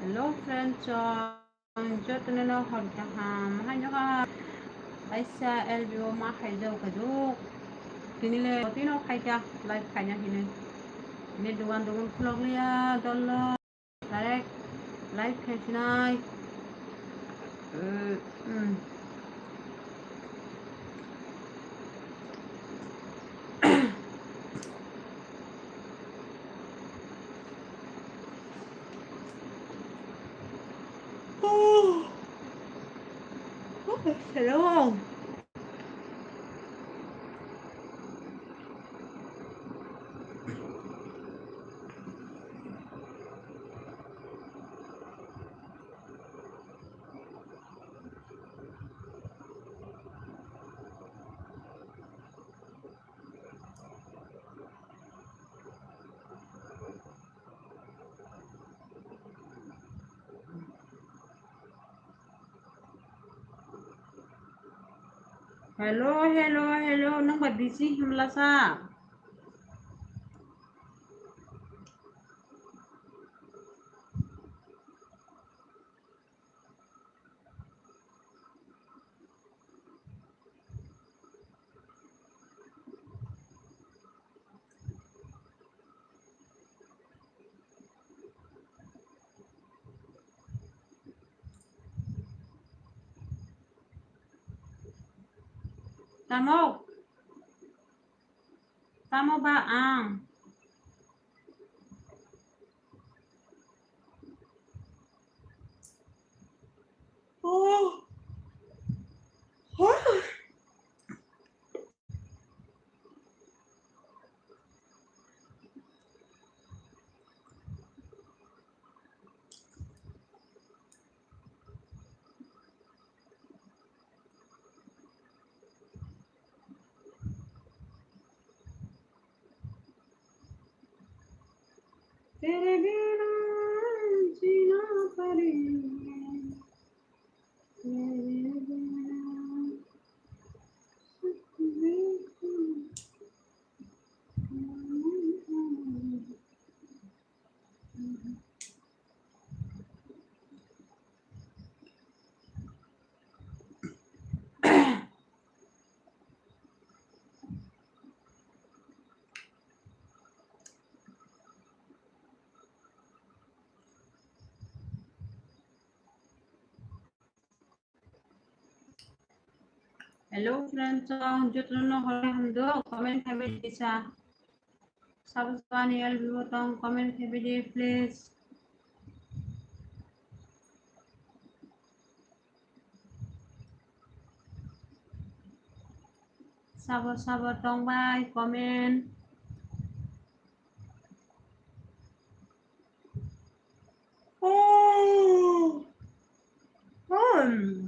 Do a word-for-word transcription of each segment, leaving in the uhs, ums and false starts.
Hello friends, um, jotono no hor kaham. Haino ha kaisa L B O ma khaijak kajak. Tini le tino khaika live khaina hinwi. Ni dugan dugan khulok liya dol dol. Direct live khai sinai. Eh, hmm. Oh. Oh, hello. Hello, hello, hello, nang ba busy himlasa? Tamo? Tamo ba ang? Oh. तेरे बिना जीना पड़ेगा, तेरे बिना सुख भी Hello friends, jotono hor hamdo, comment khaibidi sa. Sabo sabo ani L B O tong, comment khaibidi please. Sabo sabo tong bai comment. Oh. Hmm?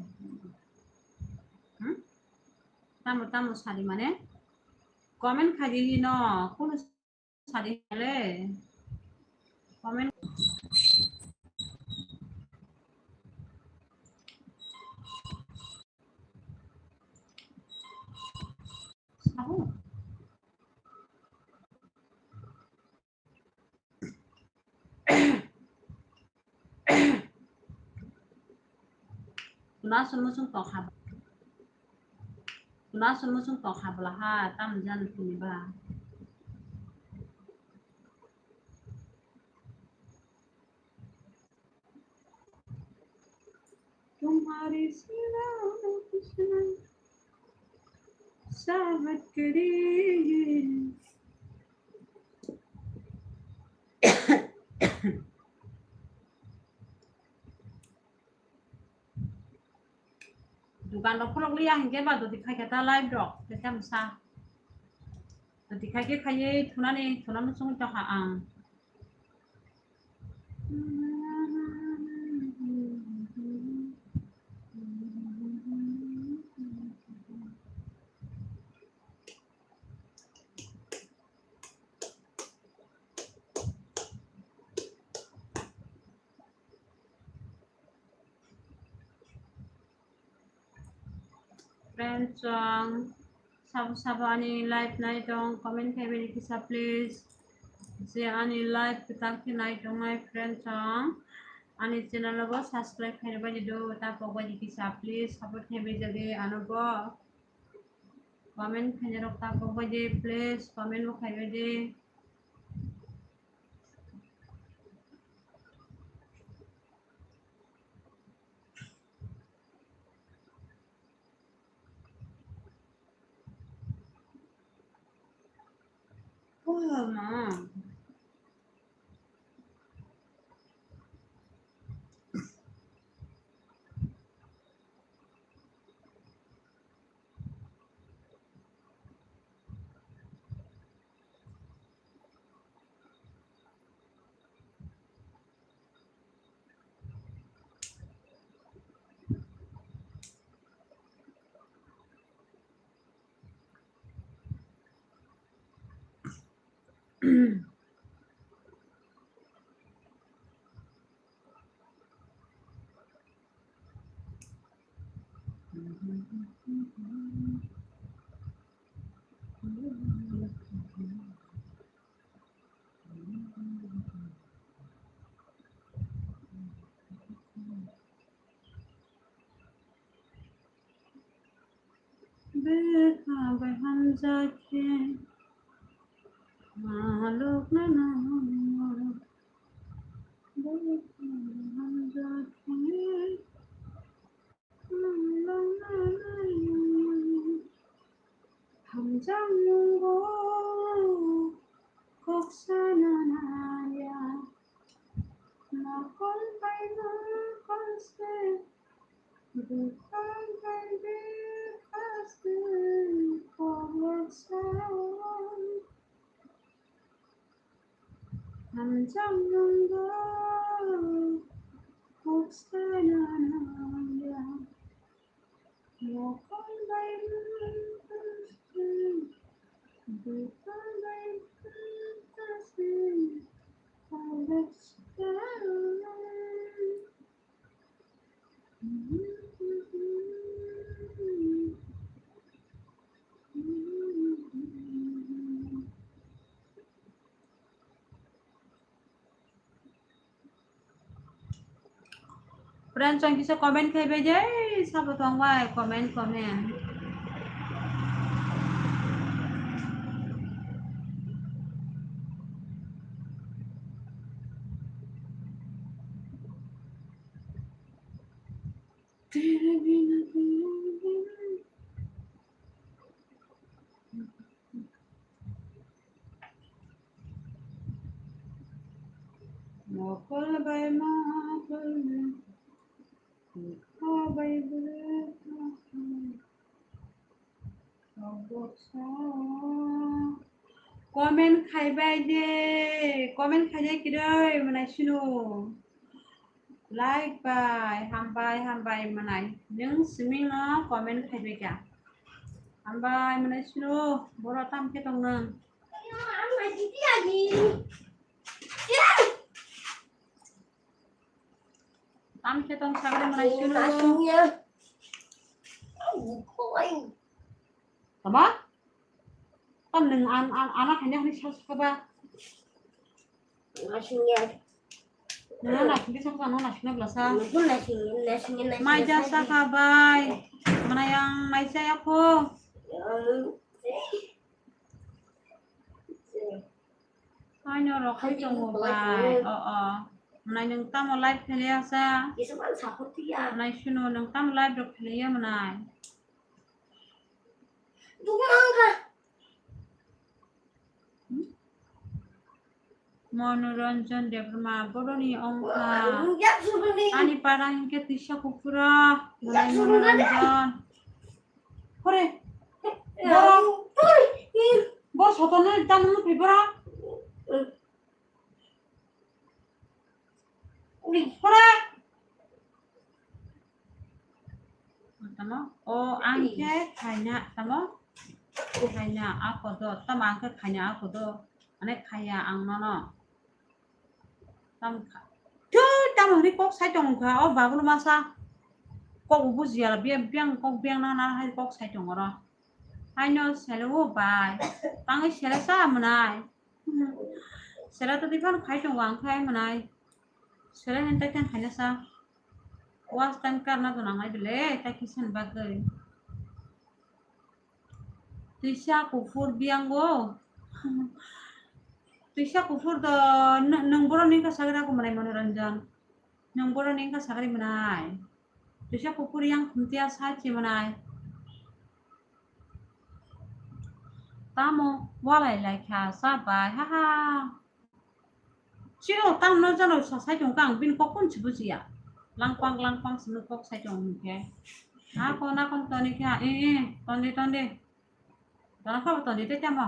Tamo tamo sadi mane comment khaidi hino, kunu sadi hale comment. Sabo. Kuna sunu sung tokha. Kuna sunu sung tokha bla ha tam jan tini ba. तुम्हारे सिवा कुछ नहीं चाहत करेगी। Dukan rok khulok liya hinkhe ba doti khai khe ta live rok khe ta msa. Doti khai khe khaiwi thunani thunani song tokha ang. Friends, um, sabo sabo ani live nai tong, comment khaibidi kisa please. Je ani live kwtal khe nai tongnai friends, um, Ani channel o bo subscribe khaina bai di do, ta pok bai di kisa, please support khai bai jadi ano bo. Comment khaina rok ta pok bai di, please comment bo khai bai di. Bwkha bai hamjakhe malokna nango. Bwkha bai hamjakhe malokna nango. Hamjakmung bo kok sana naya. Mokol bai mokol se. Bwkha bai bwkha se kokrok sao. Hamjakmung bo kok sana nangya. Mokol bai mokol se, bwkha bai bwkha se kokrok sao. Friends, ang kisa comment khai bai je, sabo tong bai comment, comment. Mokol bai mokol, bwkha bai bwkha. Comment khai bai de, comment khai de kiroi mwnai sino. Like bai, hambai, hambai mwnai. Nwng swming no comment khai bai kha. Hambai mwnai sino, boro tam khe tong nwng. Tam khe tong sagri mwnai sino. Tama? Tam nwng an, an, ana khaina hani sa sa ba. Nwng na singya. Nwng na singya sa sa, nwng na singya blasa. Nwng na singya, na singya, na singya. Mai ja sa kha bai. Mwnai ang mai sa ya kho. Haino rok khai tongo bai. O, o. Mwnai nwng tamo live kheliya sa? Mwnai sino nwng tamo live rok kheliya mwnai. Monoranjan Debbarma, boroni ongkha. Ani para hinkhe tisa kuphura. Mwnai Monoranjan. Hore. Boro. Boro sotonno tamo nukri boro. Hore. Tamo? O, ang khe khaina, tamo? Khaina, ako do. Tamo ang khe khaina, ako do. Ane khaya ang nono. Tam kha. Tui, tamo hwnwi kok sai tong kha, o bagulu masa. Kok bo bujiya, biya, biyang kok biyang na, na hai kok sai tong oro. Haino sele o bai. Tangwi sele sa mwnai. Sele to diphano khai tongo ang khai mwnai. Sere hen tai tang khaina sa. Watch time karna dona ngai bele, tai kisan bagwi. Tuisa kuphur biyango. Tuisa kuphur do n-, nwng borok ni wngkha sagri ako mwnai Manoranjan. Nwng borok ni wngkha sagri mwnai. Tuisa kuphur yang khumtiya sa chi mwnai. Tamo walai lai kha sa bai ha ha. Chiro tam no jano sa sai tong kang bini kok kun si bujiya. Langpang langpang si kok sai tong hingke. Ha ko na kon toni kha e e tondi tondi. Tona kha tondi te tamo.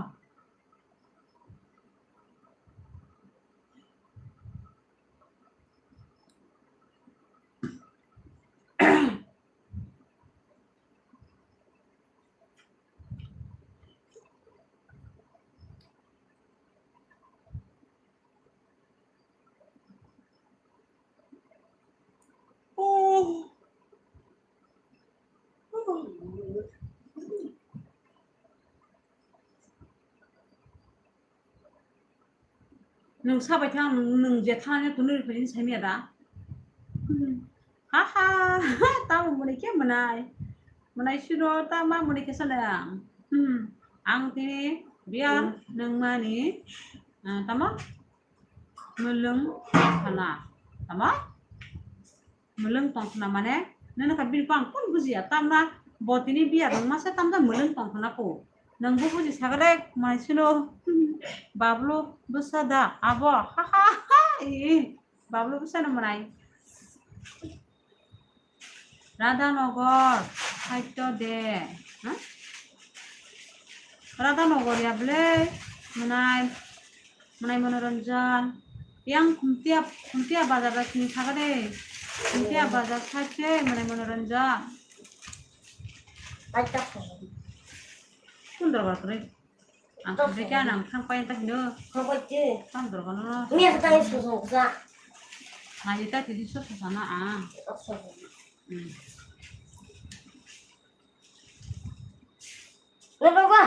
Nwng sabai thang, nwng, nwng je thang ya tunui phai sai miya da. Ha ha, tamo mwnai khe mwnai. Mwnai sino ta ma mwnai khe sana. Hmm. Ang tini biar nwng mani, ah, tamo? Mwlwng tongthana. Tamo? Mwlwng tongthana mane, nini kha bini kok ang kun bujiya. Tamna bo tini biya rwngma se tamjak mwlwng tongthana po. Nwng bo buji sagrek mai sino. Bablu bwsa da abo. Ha ha ha. Ih, Bablu bwsa no mwnai. Radhanagar, Saitya de. Ha? Radhanagar ya ble, mwnai, mwnai Manoranjan. Yang Khumtia, Khumtia bazar da sini thaga de. Khumtia bazar side se mwnai Manoranjan. Kundra bakre. Ang khe kya nang thang pai ta hino. Thang pai te. Tam dor kono. Ni ta ni so so sa. Na ni ta ti so so sa na a. Hmm. Lo lo ba.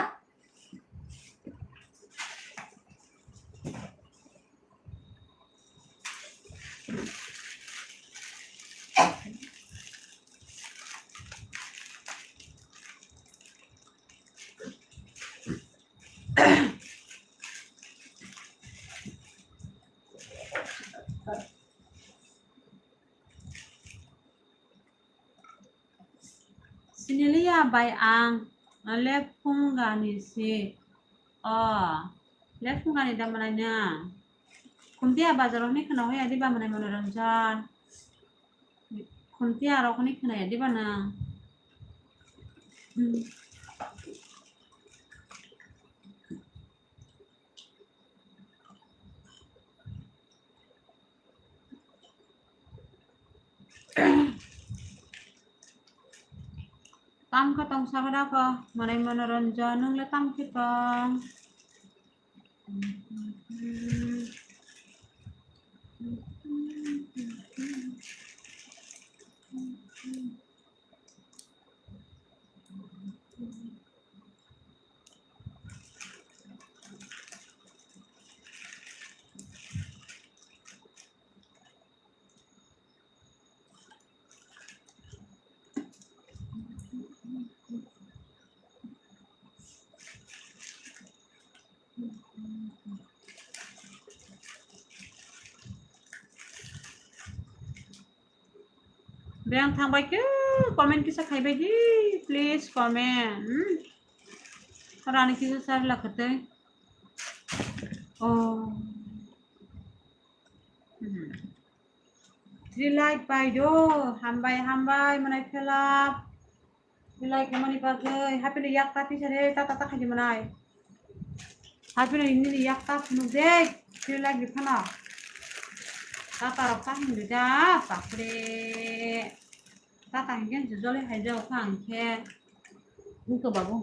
Siniliya bai ang lephungani si. O, lephungani da mwnai na. Khumtia bazar o hwnwi khwna hoya diba mwnai Manoranjan. Khumtia rok hwnwi khwna ya diba na. Hmm. Tam khe tong sakha da kho, mwnai Manoranjan, nwng le tam khe tong? Beng thang bai khe comment kisa khai bai di, please comment. Hmm? Rani kisa sar la khate. Oh. Hmm. Three like pai do, hambai, hambai, mwnai phelap. Belai khe mani bagwi, haphino yak ta pisa de, ta ta ta khaidi mwnai. Haphino nini yak ta phunuk de, belai khe phano. Ta ta rok ta hwnwi da, bakre. Ta ta hinkhe jujole hai jao kha ang khe. Nukto babu.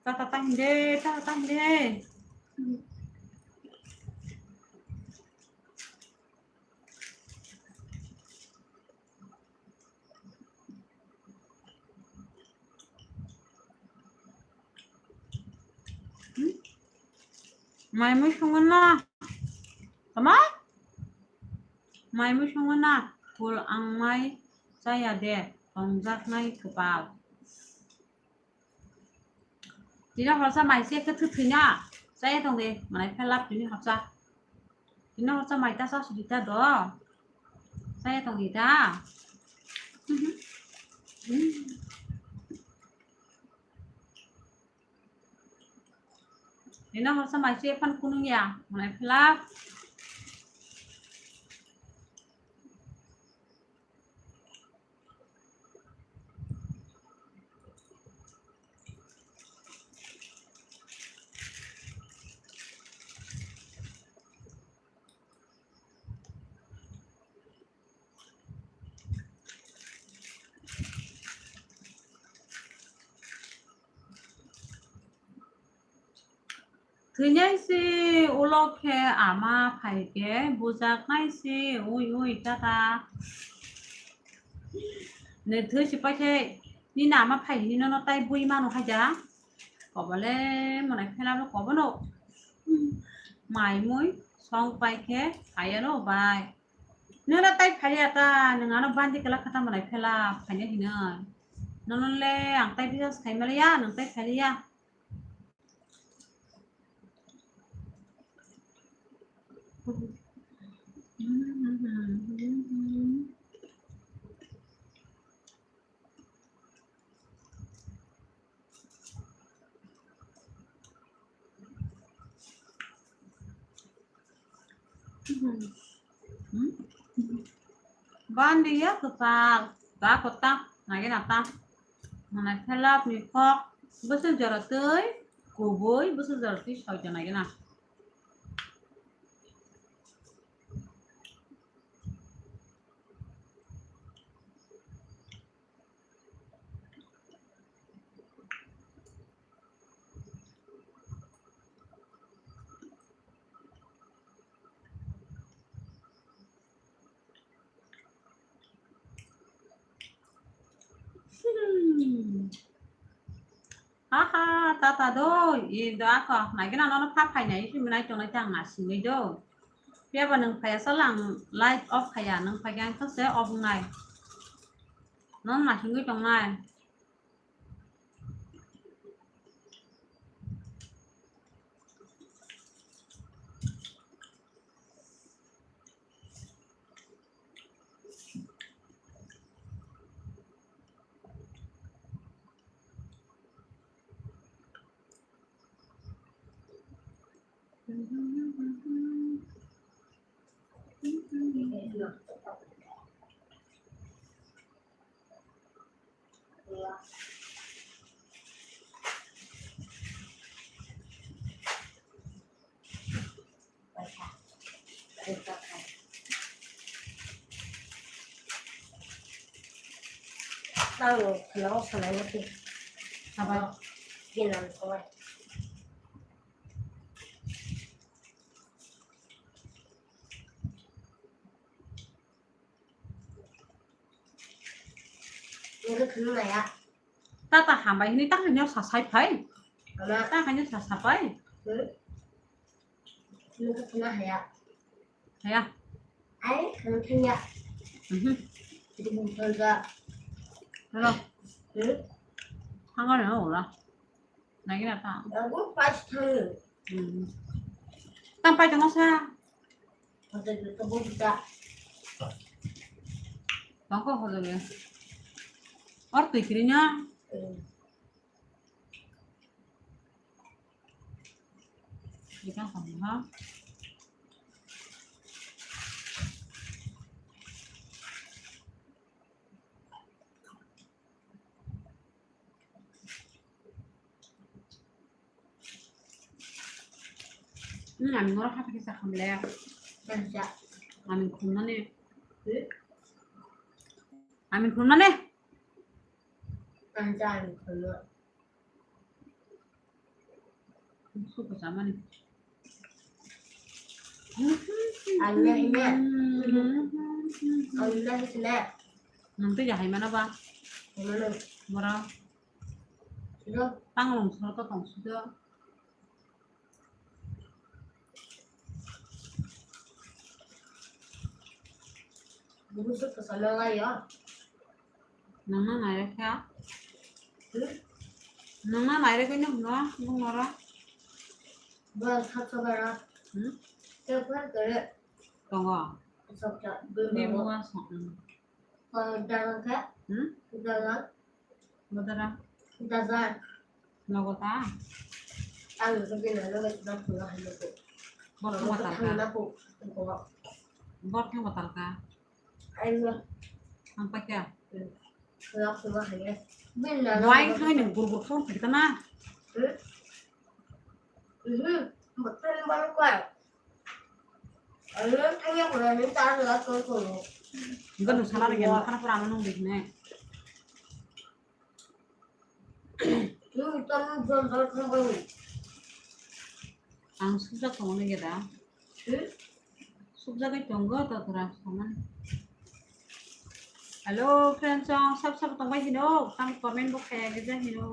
Ta ta ta hinde, ta ta ta hinde. Hmm, Mai mui songwi na. Tama? Mai mui songwi na. Kul ang mai chaya de. Tongjaknai kwpal. Tini horsa mai se khe thwi thwina. Chaya tong de. Manai phelap tini horsa. Tini horsa mai ta sa sudi ta do. Chaya tong de ta. Nino horsa mai se phan kunung ya, manai phelak. Thwinai se ulo khe ama phai khe bujaknai se ui ui tata. Ne thwi se paikhe nini ama phai hino no tai bui mano haja. Kobole monai phela no kobono. Mai mui song paikhe phaiya no bai. Nuna tai phaiya ta, nung ano bandi kala khata monai phela phaina hinoi. Nono le ang tai bisas khai maliya, nung tai phaiya. Bandi ya kwtal, ba kwtal, nagi nata. Mana khelap ni kok, bwswk jora twi, kubui, bwswk jora twi soita nagi na. Hmm. Haha, tata doi, i do ako, nagina nono pha phainai, i simi nai tongnai tang na simi do. Phiya ba nwng phaiya sala ang light off khaiya, nwng phaikhe ang thokse off wngnai. Nwng na simi tongnai. Tang no khwna o sanai no twi. Abo. Ginan sanai. Nungkhe khwnwi maya. Tata hambai hwnwi ta haino sa sai phai. Ama. Ta haino sa sa phai. Hmm. Nungkhe khwnwi haya. Haya. Ai, khwnwi thangya. Mhm. Hello. Hmm. Hangar na ora. Nagina ta. Aku pas thang. Hmm. Tang pai tangsa. Hotel itu buka. Tangko hotel ya. Or pikirnya. Hmm. Kita sama. Hmm, ami ngoro haphi kisa khamle. Kansa. Ami khumnani. Hmm? Ami khumnani. Kansa ami khumno. Suka samani. Anne, anne. Anne, anne. Nang tu jahai mana ba? Mana? Mora. Sudah. Tang long sudah to tong sudah. Busu kesana lai ya. Nangna nairok kha? Hmm? Nangna nairok kha nung no, nung noro? Ba kha kha bara. Hmm? Khe kha kere. Tongo. Sok cha. Ni mua song. Ko dalang kha? Hmm? Dalang. Bodara. Daza. Nogo ta? Ang ko din na nogo ta pura hanya ko. Bor thang batal ka? Hanya ko. Ko. Bor thang batal ka? Ai ma. Ang pa kya? Pura pura hanya. Bin na. Wai khai ni gur gur khon thik ta na. Hmm? Mhm. Bor thang batal ka? Ang thang ya ko na ni ta la ko ko. Enggak nu salah lagi, makan apa rano nung deh ne. Ang sukjak tongo nw geda. Sukjagwi tongo to tora saman. Hello friends, ang sab sab tongbai hino, tam comment bo khaya gija hino.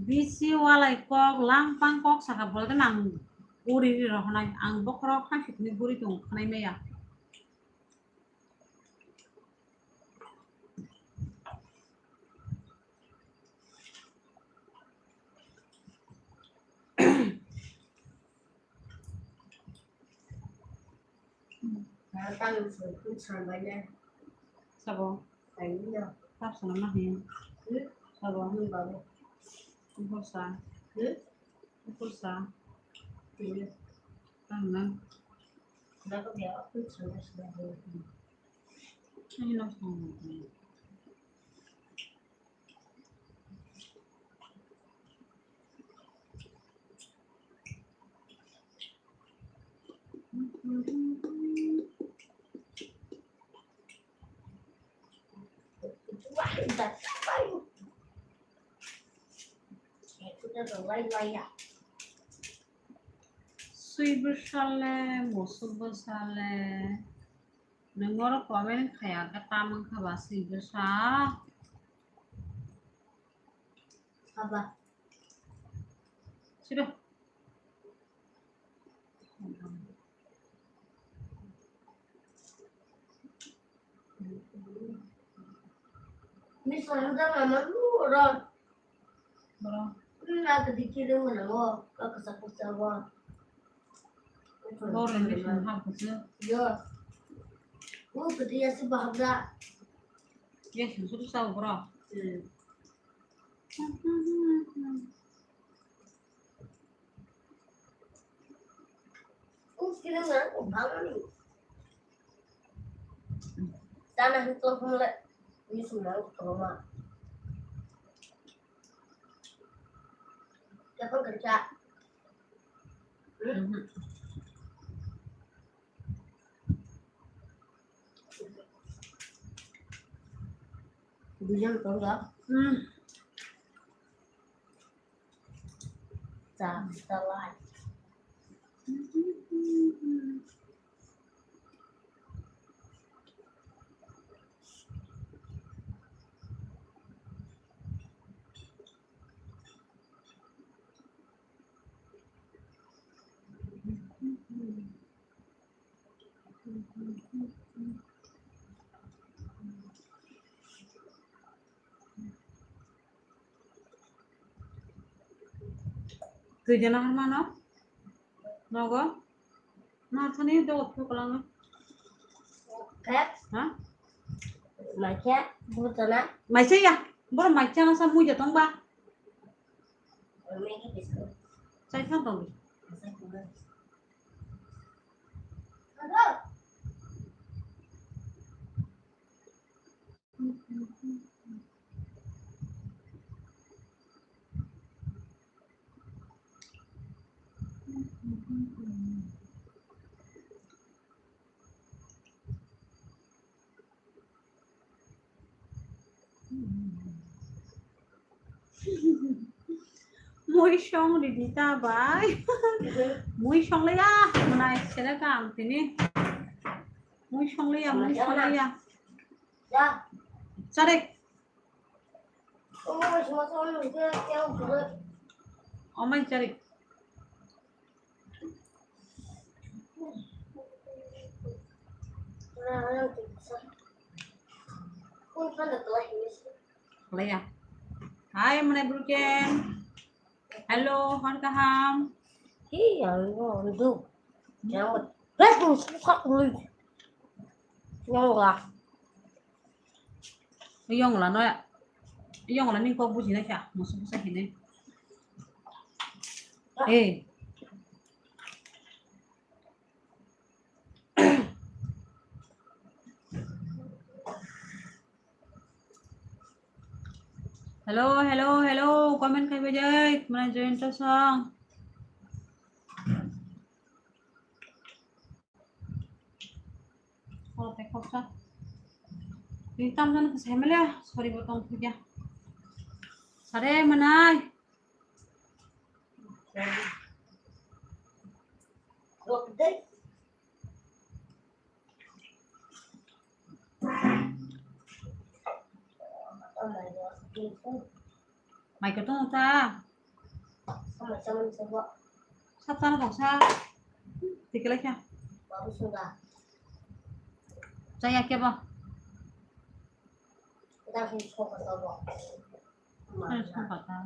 Bisi walai kok langpang kok saka bolde nang uri ri rohonai ang bokhorok hai sitini guri tong khanai maya. Sabo. Tap sana ma hin. Sabo. Upor sa. Upor sa. Tang na. Ini langsung. Swi bwsale, musuk bwsale, nwng oro comment khaya khe tamang kha ba swi bwsa? Aba. Sida. Ni sana da mama lu ro. Bro. Na ka dikhi de mana wo ka ka sa ko sa wo. Bro, ni sun ha ko se. Yo. Wo ka dia si bahag da. Ye sun su sa bro. Hmm. Sana hito kung le. Ni suna ko ma. Kapan kerja? Bijang tong ga? Hmm. Sa, sa lai. Twi jana har mano? Nogo? Ma thani do thuk lang. Khe? Ha? Mai khe, bu tana. Mai se ya. Boro mai chana sa mui ja tong ba. Chai khan tong. Mui song ridi ta bai. Mui song le ya, mwnai sele ka ang tini. Mui songliya, mui songliya. Charik. Omai charik. Leya. Hai, mane Bruken. Hello, hor kaham. Hi, ang go, ang do. Yang, bet mo suka kulit. Yang lah. Yong la no, yong la ni kok buji na kya, musu busa hine. Eh. Hello, hello, hello, comment khai bajai, mana join to song. Oro tei khoksa. Ni tam jani khe saimale, sori bo tong thukya. Sare manai. Mai kwtwng ta. Sama sama ni sabo. Sab tano tong sa. Tikilai kha. Babu sungga. Chaya kebo. Kita sungga sabo. Ano sungga ta.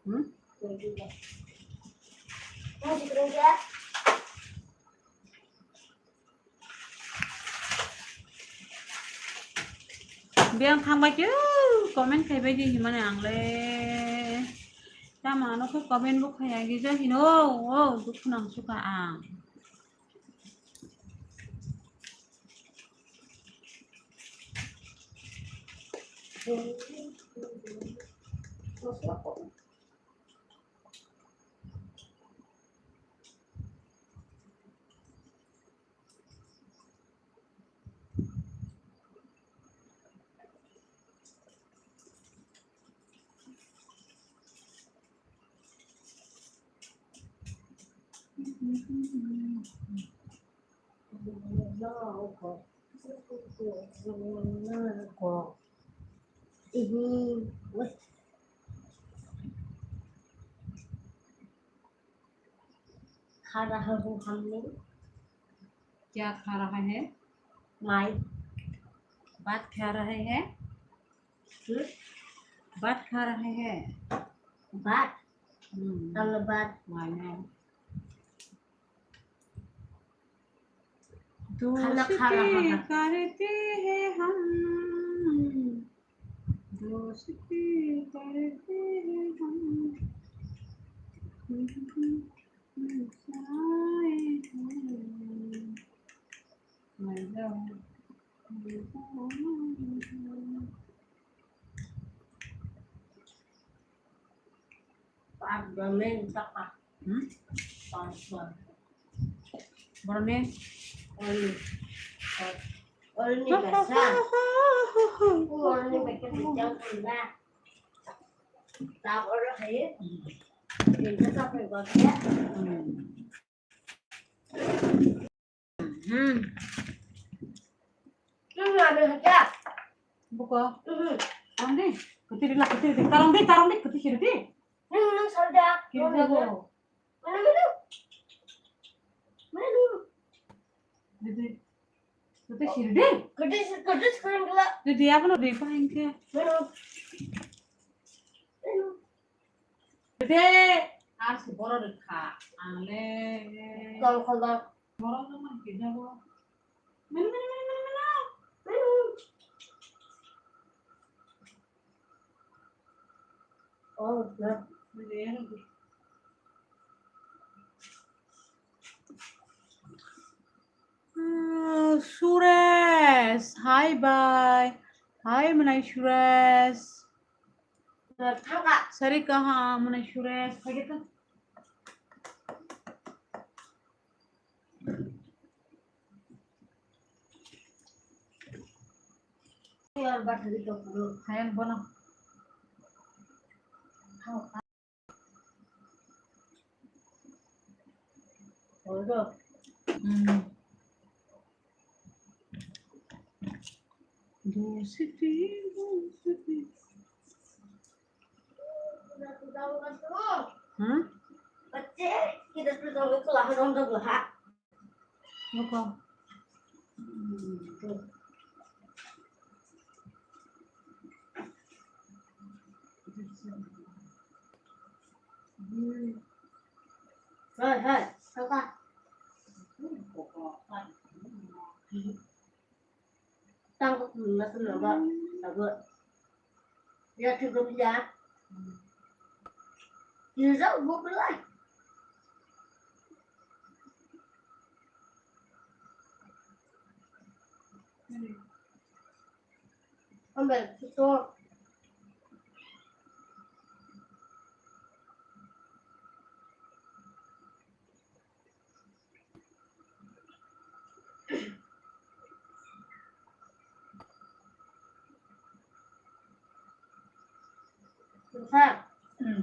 Hmm? Biyang thangbai khe comment khaibai di himani ang le. Tamo ano khe comment bo khaiya gija hino, o dukhu nang sukha ang. खा रहा हूँ हमने। क्या खा रहा है? माई। बात खा रहा है? हम्म? बात खा रहा है? बात? हम्म। चलो बात। माई, माई। खाना खा रहा है। दोस्ती करते हैं हम, दोस्ती करते हैं हम। Hmm? Boroni? Oli. Oli ni basa. Oli ni basa. Taboro hai. Ini tak perlu. Hmm. Buko. Tarong di, kwtwi rila, kwtwi rila. Tarong di, tarong di, kwtwi siri di. Kiri jago. Didi. Kwtwi siri di. Didi, abono di pa hingke. Didi, ar si boro rikha. Angle. Kol kol. Boro no man kiri jago. Menu, menu, menu, menu, menu. Oh, no. Ah, Suresh, hi, bye. Hi, manai Suresh. Sari kaha, manai Suresh. Hai kita. Hayang bono. Mm. Dusiti, dusiti. Hmm? Buka. Hai, hai, buka. Tang ko khum na khum na ba, ba bo. Ya thik ko ya. Yu zau bo ko lai. Ambe to.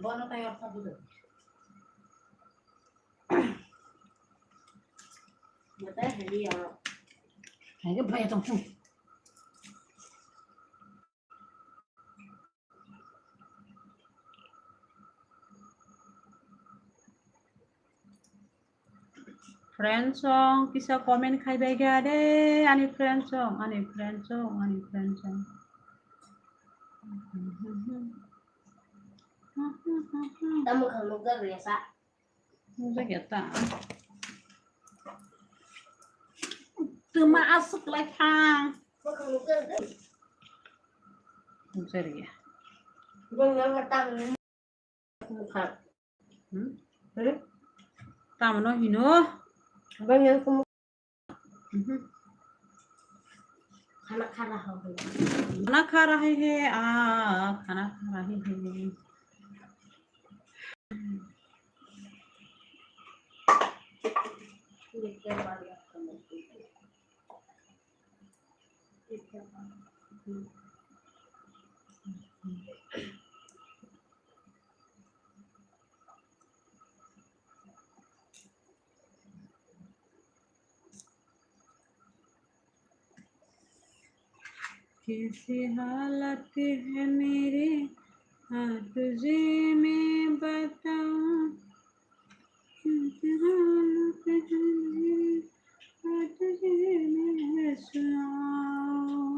Bono tei ortho budo. Mata hari ya. Hai ke bhai tong. Friend song, kisa comment khai bai ga de, ani friend song, ani friend song, ani friend song. Tamo khang nukjak resa. Nukjak ya ta. Tuma asuk lai kha. Nukjak ya. Hmm? Tamo no hino. Mhm. Khana kha raha hai. Khana kha raha hai, ah, khana kha raha hai. कैसी हालत है मेरी, हाँ तुझे मैं बताऊं। कैसी हालत है मेरी, हाँ तुझे मैं सुनाऊं।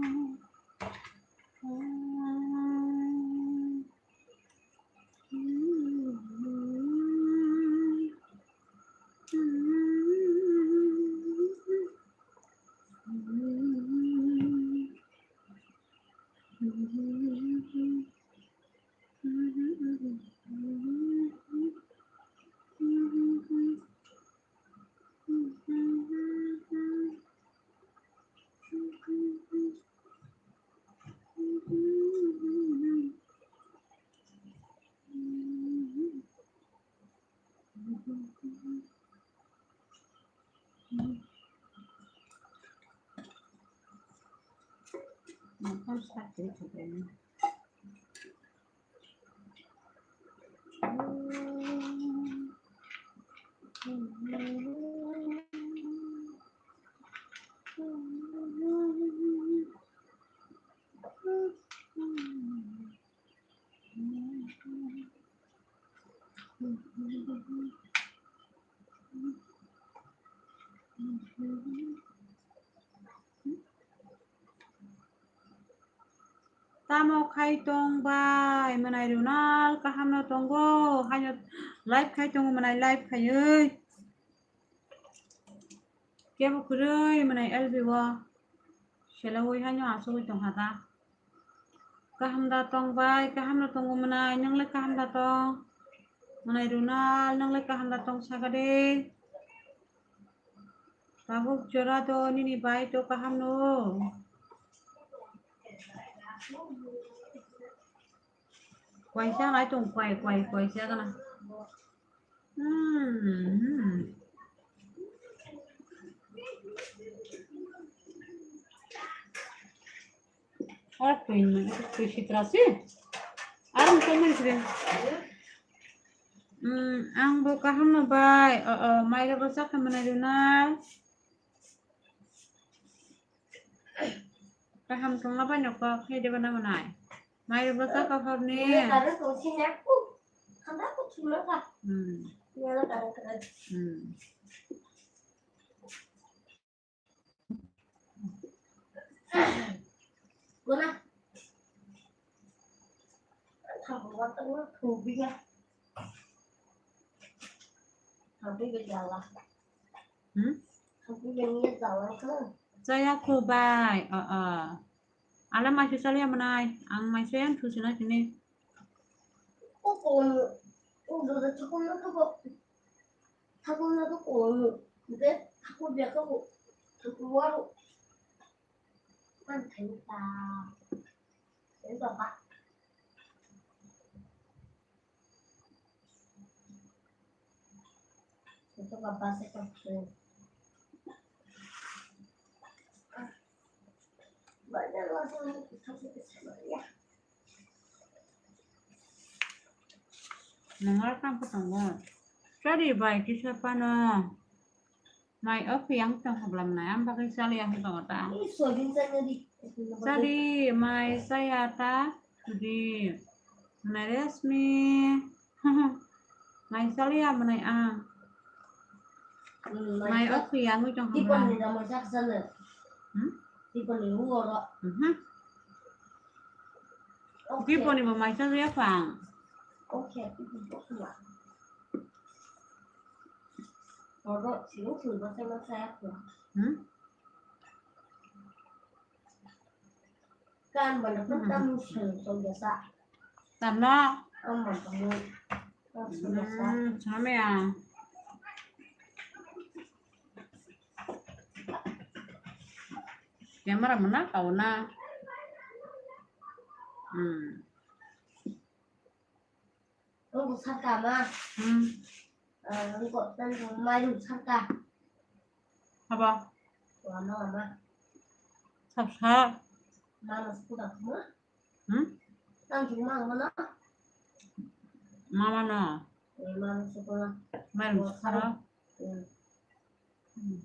Tamo khai tong bai, mwnai Ronald, kaham no tongo, haino live khai tongo, mwnai live khaiwi. Kebo kwrwi mwnai L B o selawi haino asugwi tongkha ta. Kaham da tong bai, kaham no tongo mwnai, nwng le kaham da tong? Mwnai Ronald, nwng le kaham da tong saka de? Tabuk jora do nini bai to kaham no. Kwaisa nai tong, kwai, kwai, kwaisa gana. Hmm. Ar twi, twi sitra si. Ar twi sitra. Hmm, ang bo kaham no bai. O, o, mai rok bo chakha manai rwnai. Kaham tongna bai no kok khe de bana manai. Mai rok bo chakha horni. Hmm. Hmm. Hmm? Chaya kho bai. O, o. Ala mai se chaliya manai. Ang mai se ang thusi na sini. Thakurna khe bo, thakurna khe kuwang nung, hwnkhe thakur biya khe bo, thakur waro. Man thani ta. Tei doka. Tei doka basa khe. Basa khe. Nang ar kam ko tongo. Chari bai kisa pano. Mai o phiyang tong hablam nai. Am bagwi chali ya tongo ta. Chari mai chaya ta. Di. Mai resmi. Mai chaliya manai ang. Hmm, mai o khwi ang wi tong Tipon ni da mai sak sana. Hmm? Tipon ni ro. Mhm. Okay. Tipon ni bo mai chaliya phang. Okay, tipon ni bo khwa. Oro siro khwi ba sa ma sa ya khwa. Hmm? Kan bana pun tamu sel sel biasa. Tano. Kan bana tamu. Hmm, sama ya. Camera mana kau na? Hmm. Nung bwsarka ma. Hmm. Ah, nung ko, nung ko mairum sarka. Haba? Wama, wama. Sab sa. Mama sukuda kuma. Hmm? Nang jung ma wama na? Mama na. Eh, mama sukuda. Mairum sarka. Hmm. Hmm.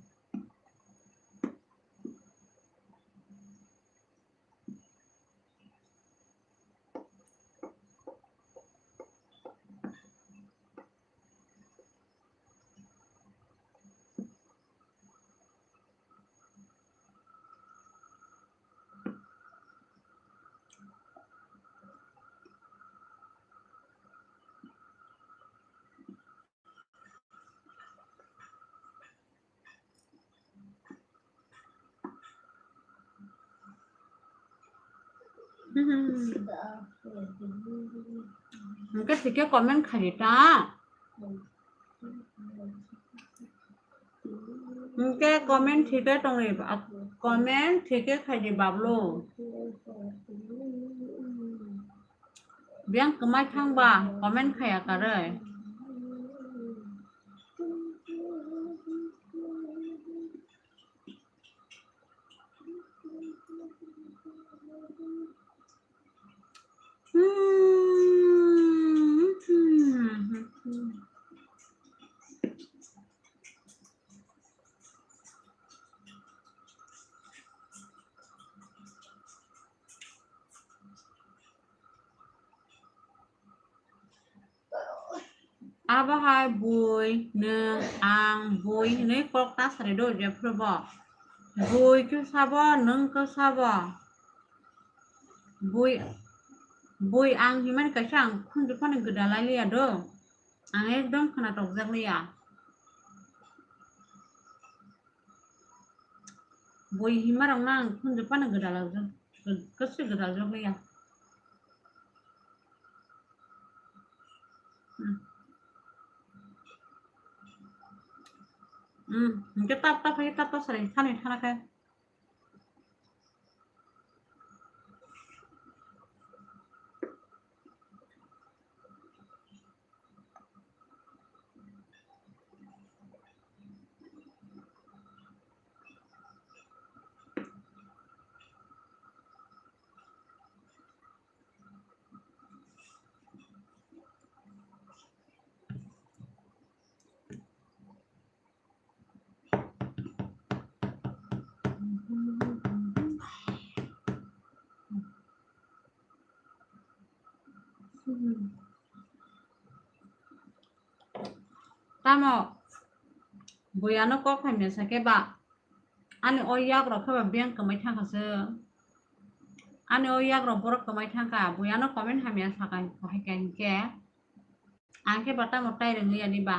Hwnkhe thikhe comment khaidi ta. Hwnkhe comment thikhe tongwi, comment thikhe khaidi bablo. Biyang kwmai thangba comment khaya karwi. Abo hai bui, nwng, ang, bui hwnwi kok ta sari do, jephru bo. Bui khe sabo, nwng khe sabo. Bui, bui ang himani kaisa ang khunju phano gwdalai liya do. Ang ekdom khwnatok jak liya. Bui hima rok no ang khunju phano gwdalajak, kwswi gwdaljak liya. Hmm. Hmm, hwnkhe tap tap khe, tap tap sari thani thana khe. Tamo bui ano kok hamya sa khe ba, ani o yak rok khe ba beng kwmai thang kha se. Ani o yak rok borok kwmai thang kha, bui ano comment hamya sa kha hai kha hinkhe. Ang khe ba tamo tai rwngya ni ba.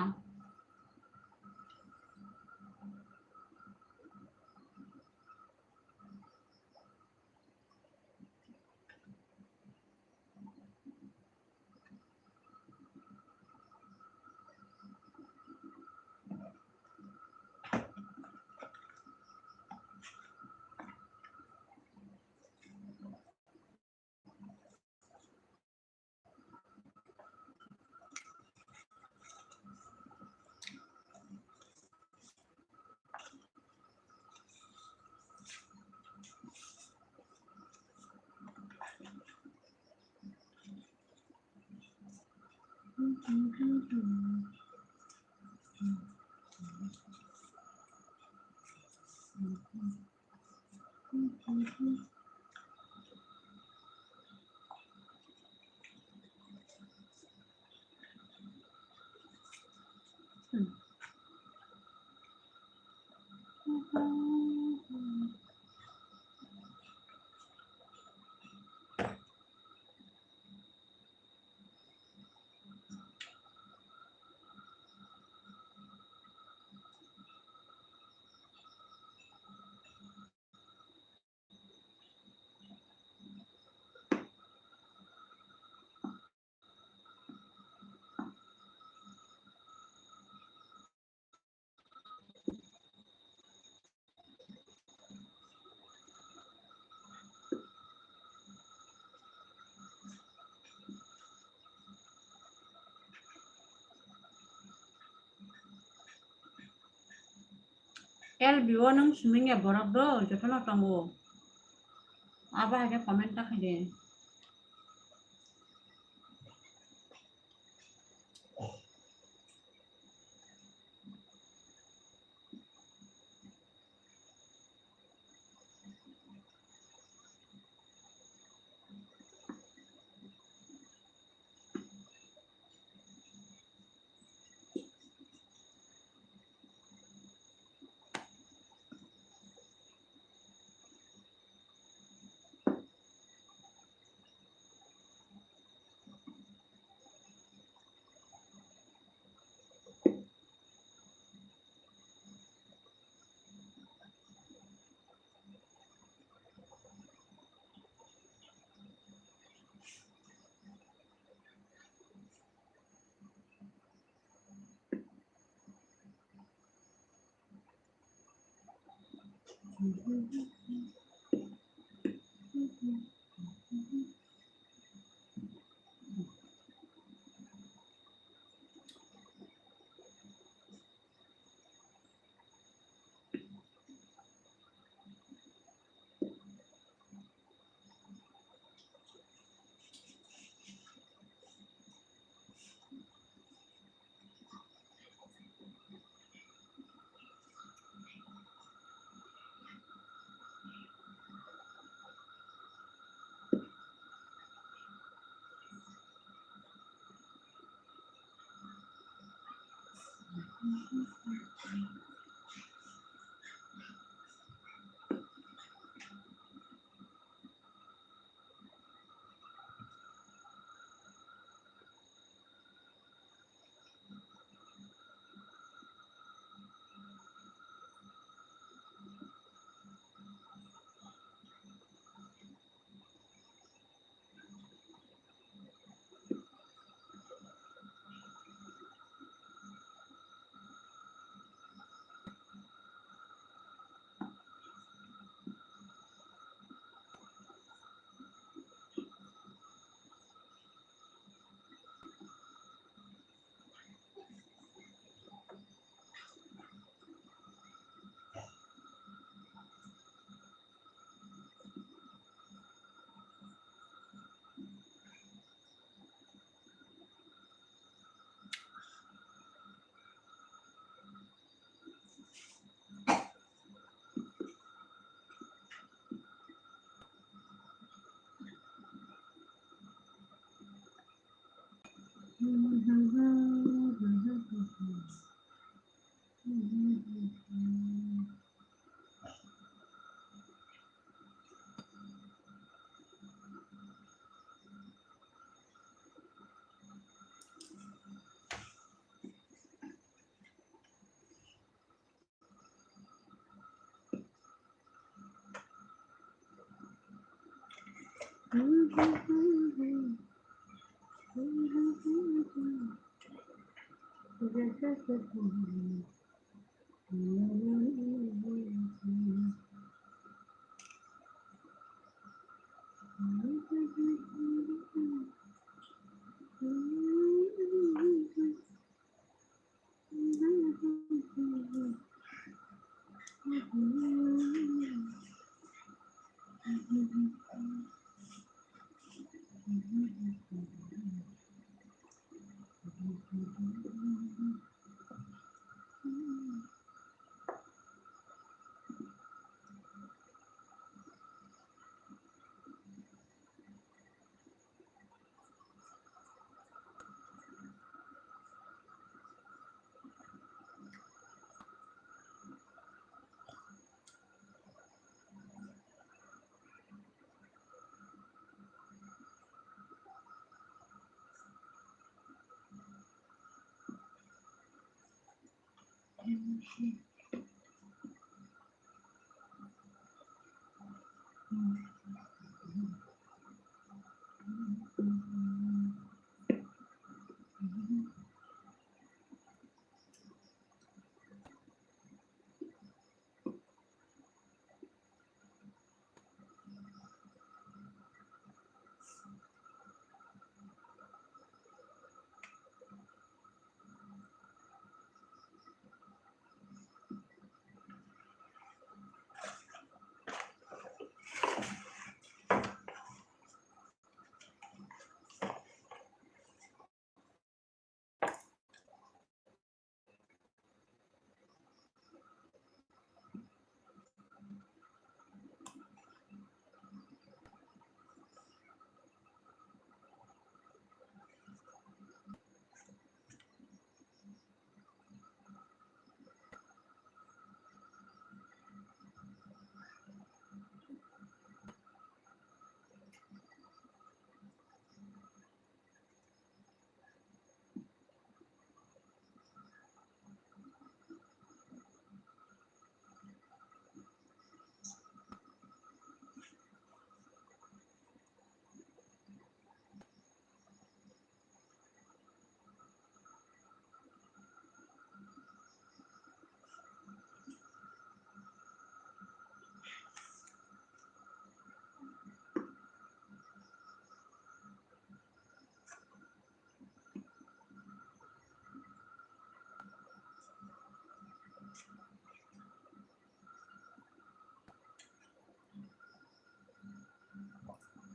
L B o nwng swmwngya borok do, jotono tongo. Abo hai khe comment ta khaidi.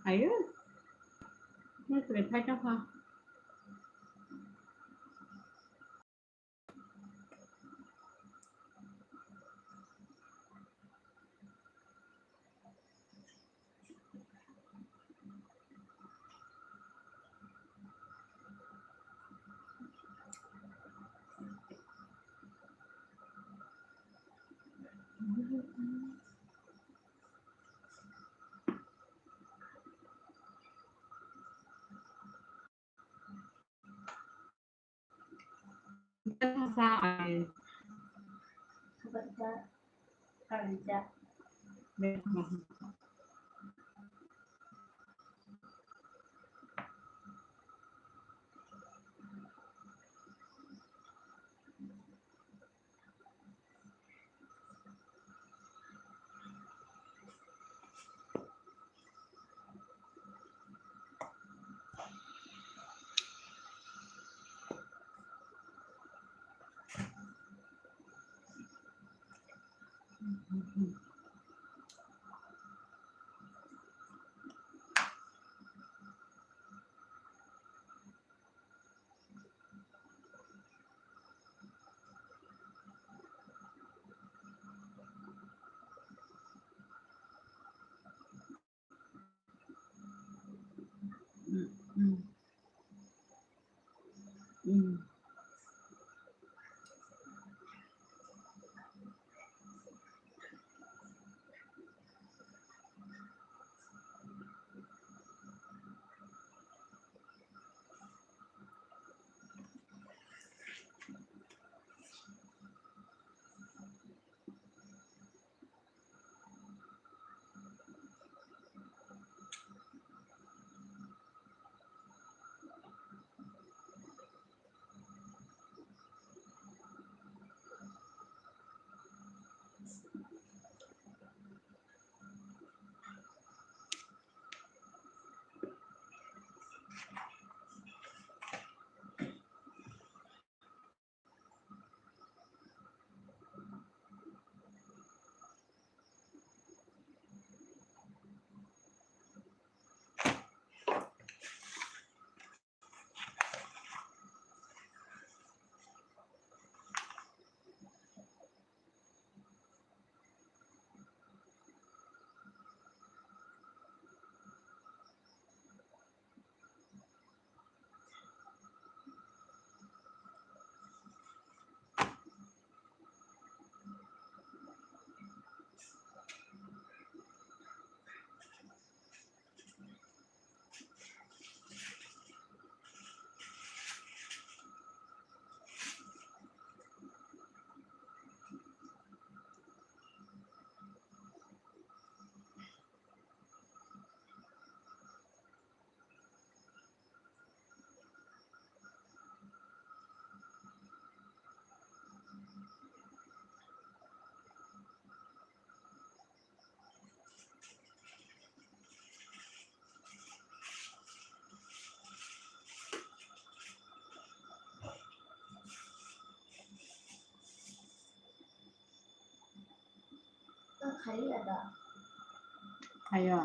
Ayo. Ni kre phai ta pha. Khayo.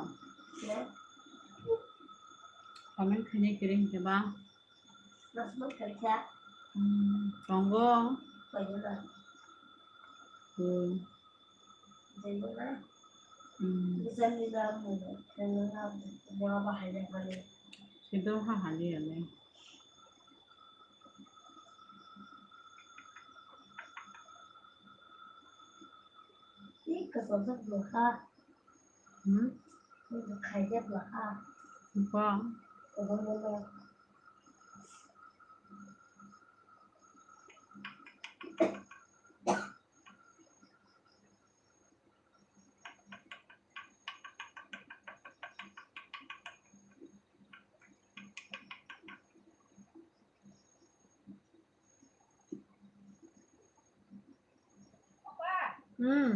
Comment khainai kwrwi hinkhe ba. Hmm, tongo. Hmm. Hmm. Sidor ha haliya le. Hmm? Ba. Hmm.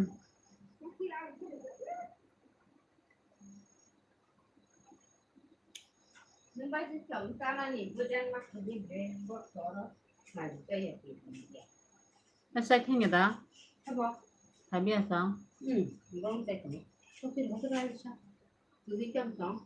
Asa khenga da? Abo. Sabi asa? Hmm. Bong sai kami. Sokir bong sai kami. Tuli kam tong.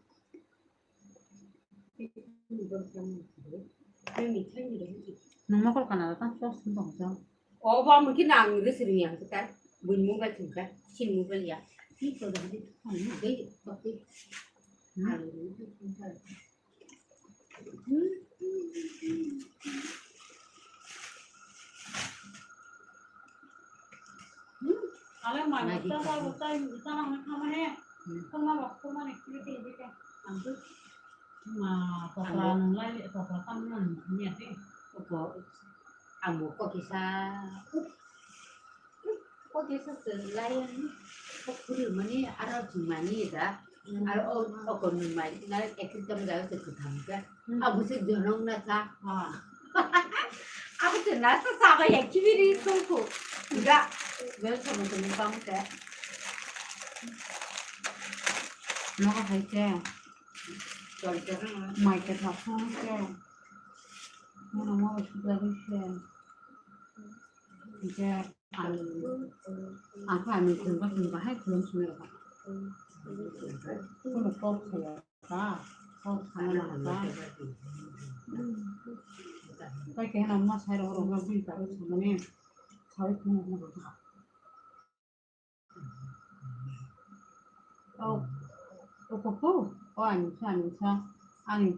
Nung mokol kana da tang sos tong tong. O ba mungkin ang re sering yang kita. Bun mobile tong ka. Sin mobile ya. Ni to da ni. Ni de. Bakti. Hmm. Ang bo kokisa. Kokisa se lai, kok kuri mani aro chumani da. Hmm. Aro o, o kon mai na ekdom da se kutham ka. Hmm. Abo se jonong na sa. Ah. Abo se na sa sa ba ya kibiri songko. Ga. Ga sa mo mo pam ka. Nogo hai se. Mai ke thap thang se. Nono mo suda se. Ke. Ang, ang khe ani thwngba thwngba hai khulum swnwi rwkha. Khulum kok saya kha, kok sana nang kha. Pai khe nang ma sai rok rok bini karo samani sai khulum rwkha. Oh, oh, oh, oh, ani sa, ani sa, ani.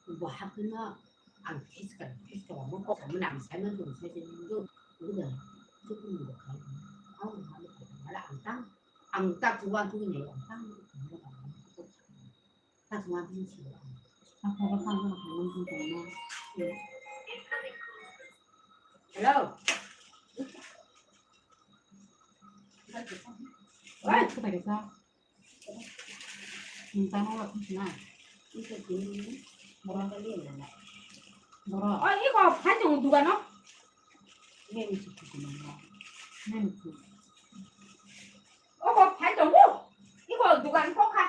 Bo hakkhe no ang physical, physical amo kok samani ang sai mano, sai se nung do, do da, do kung do khai, ang ma do khai, mala ang tang, ang tak tuwa tu ne, ang tang, tak tuwa tu si. Hello. Oi. Nang tamo wak na. Boro. Boro. Oh, iko phai tong dugan o. Neng si kuku nang. Neng si. Oh, ko phai tong o. Iko dugan ko kha.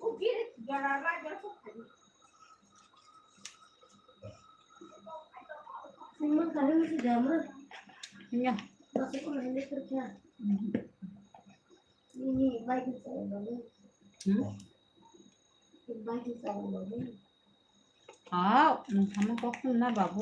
U kiri jora ra jora ko phai. Semua kali mesti drama. Iya. Masuk ke mana kerja? Hmm. Ini baik saya bangun. Hmm? Baik saya bangun. Ah, nung sama kok na babu.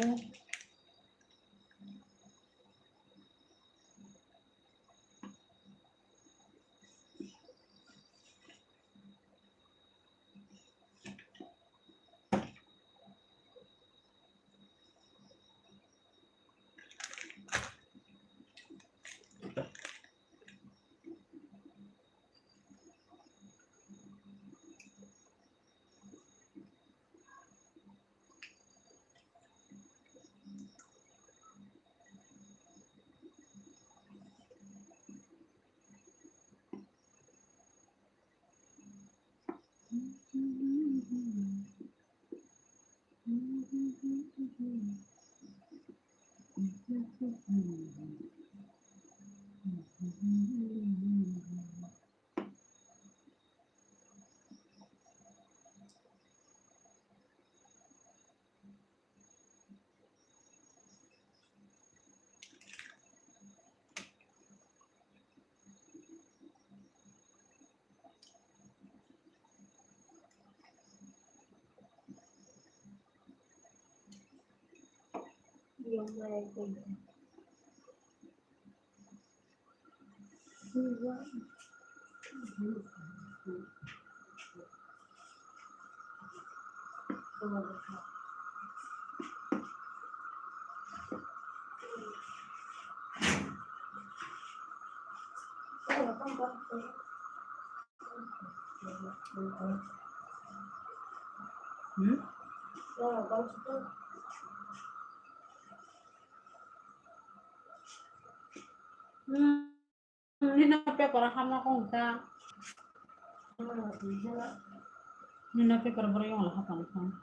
Hmm? Hmm, nini paper o hapna kong ta. Nini paper borok yong la hapang kong.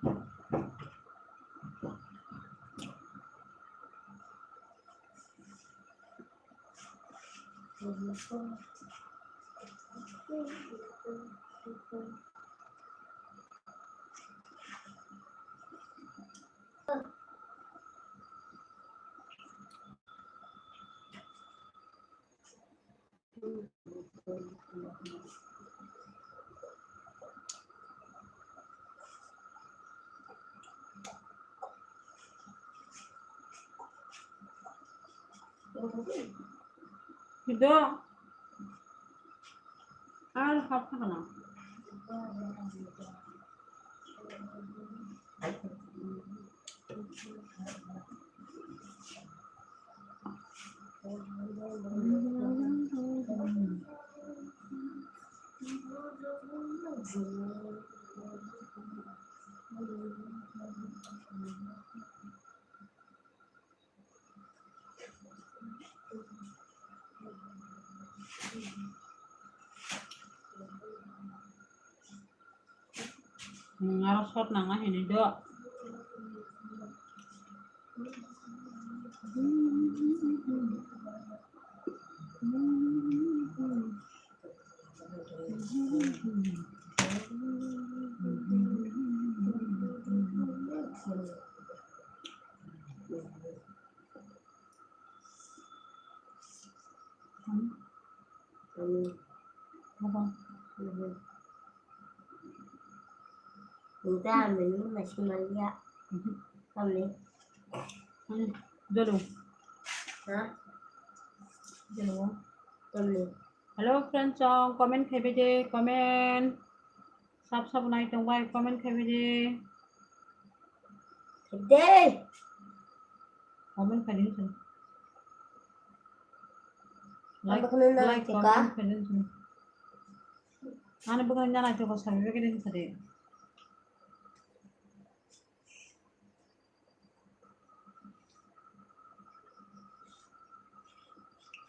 Ido. Ar hapna kana. Hmm, aro sot nangna hini do. Enggak, menu masih melihat. Kami. Dulu. Hah? Dulu. Kami. Hello, friends, song comment khaibai de, comment. Sab sab nai tong bai, comment khaibai de. Khaibai de. Comment khai din sini. Like, comment khai din sini. Ani bukan nyala coba sabi begini tadi.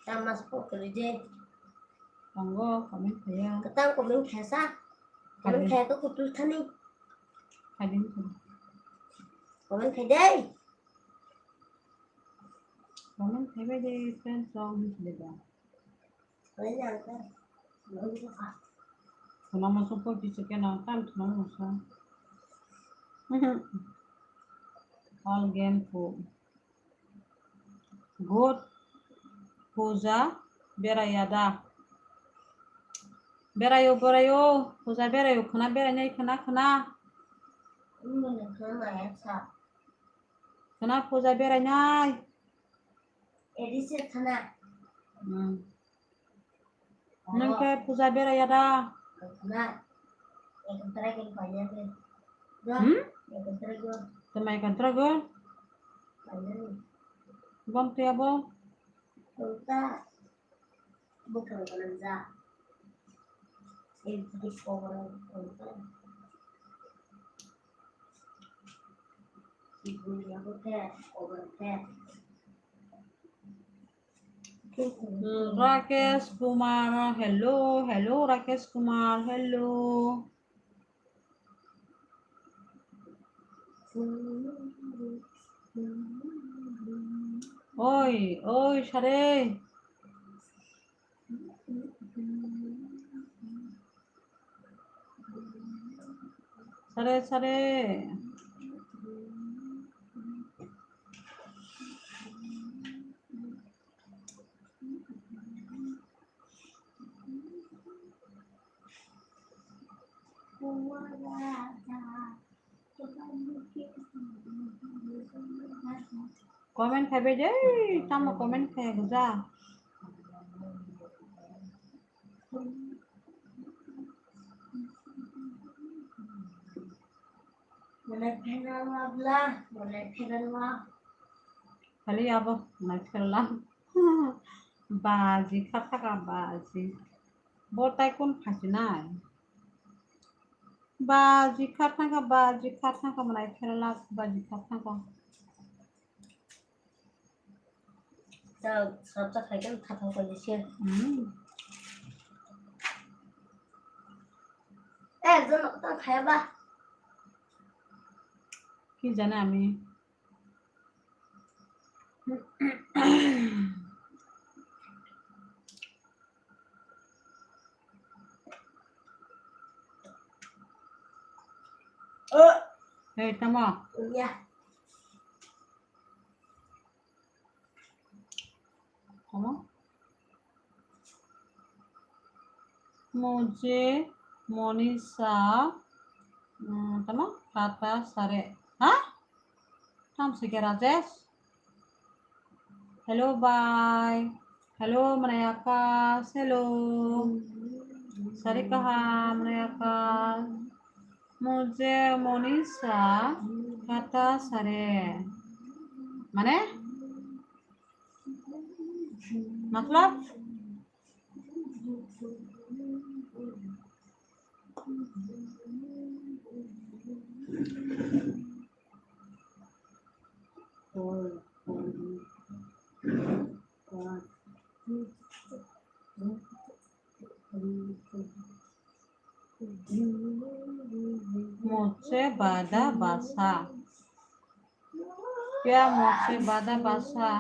Tamas pokri je. Tanggo, comment khaya. Ketang comment khaya sa. Comment khaya to kutul thani. Comment khai dai. Comment khaibai de, friends, song hini sini da. Khuna musu poti se kena tam khuna musu. All game po. Good. Puja beraya da. Berayo, berayo. Puja berayo. Khuna berainai, khuna, khuna. Khuna puja berainai. Edise khana. Hmm. Nang khe puja beraya da? Khana. Ekam try khe paina khe. Hmm? Ekam try khe. Tama ekam try khe? Paina ni. Bom te abo? Tongta. Bukan belanja. Ini sedikit orang tongta. Rakesh Kumar, hello, hello, Rakesh Kumar, hello. Oi, oi, sare. Sare, sare. Comment khai bai de, tamo comment khai guja. Khali abo nai pherla. Baji kha thaka baji. Bo tai kun khasinai. Baji kha thaka, baji kha thaka, manai pherla, baji kha thaka. Sabsa khai kan kha thaka ni se. Hmm. Eh, jono ta khaya ba. Ki jane ami. Hey, tamo. Ya. Tamo. Mujhe Monisha, mm, tamo? Kata sare. Ha? Tam sike Rajesh. Hello, bye. Hello, manai Akash. Hello. Sari kaham, manai Akash. Mujhe Monisha kata sare. Mane? Matlab? Mujhe bada basa. Kya mujhe bada basa?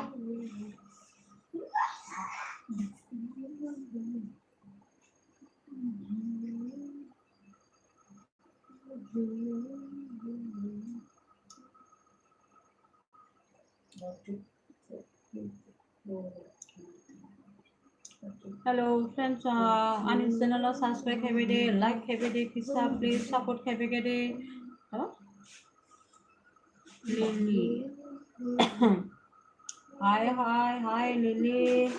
Hello friends, uh, ani channel o subscribe khaibai de, like khaibai de, kisa please support khaibai de. Hello? Lily. Hi, hi, hi, Lily.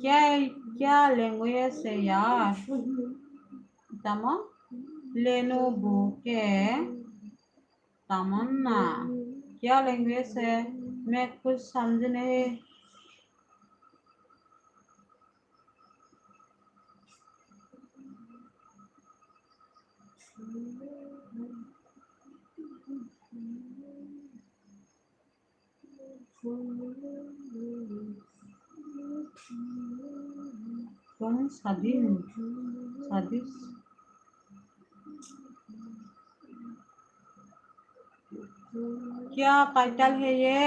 क्या, क्या language है यार? Tamo? Lenu buke. Tamanna, क्या language है? मैं कुछ समझ नहीं। तुम सदिन, सदिस। क्या title है ये?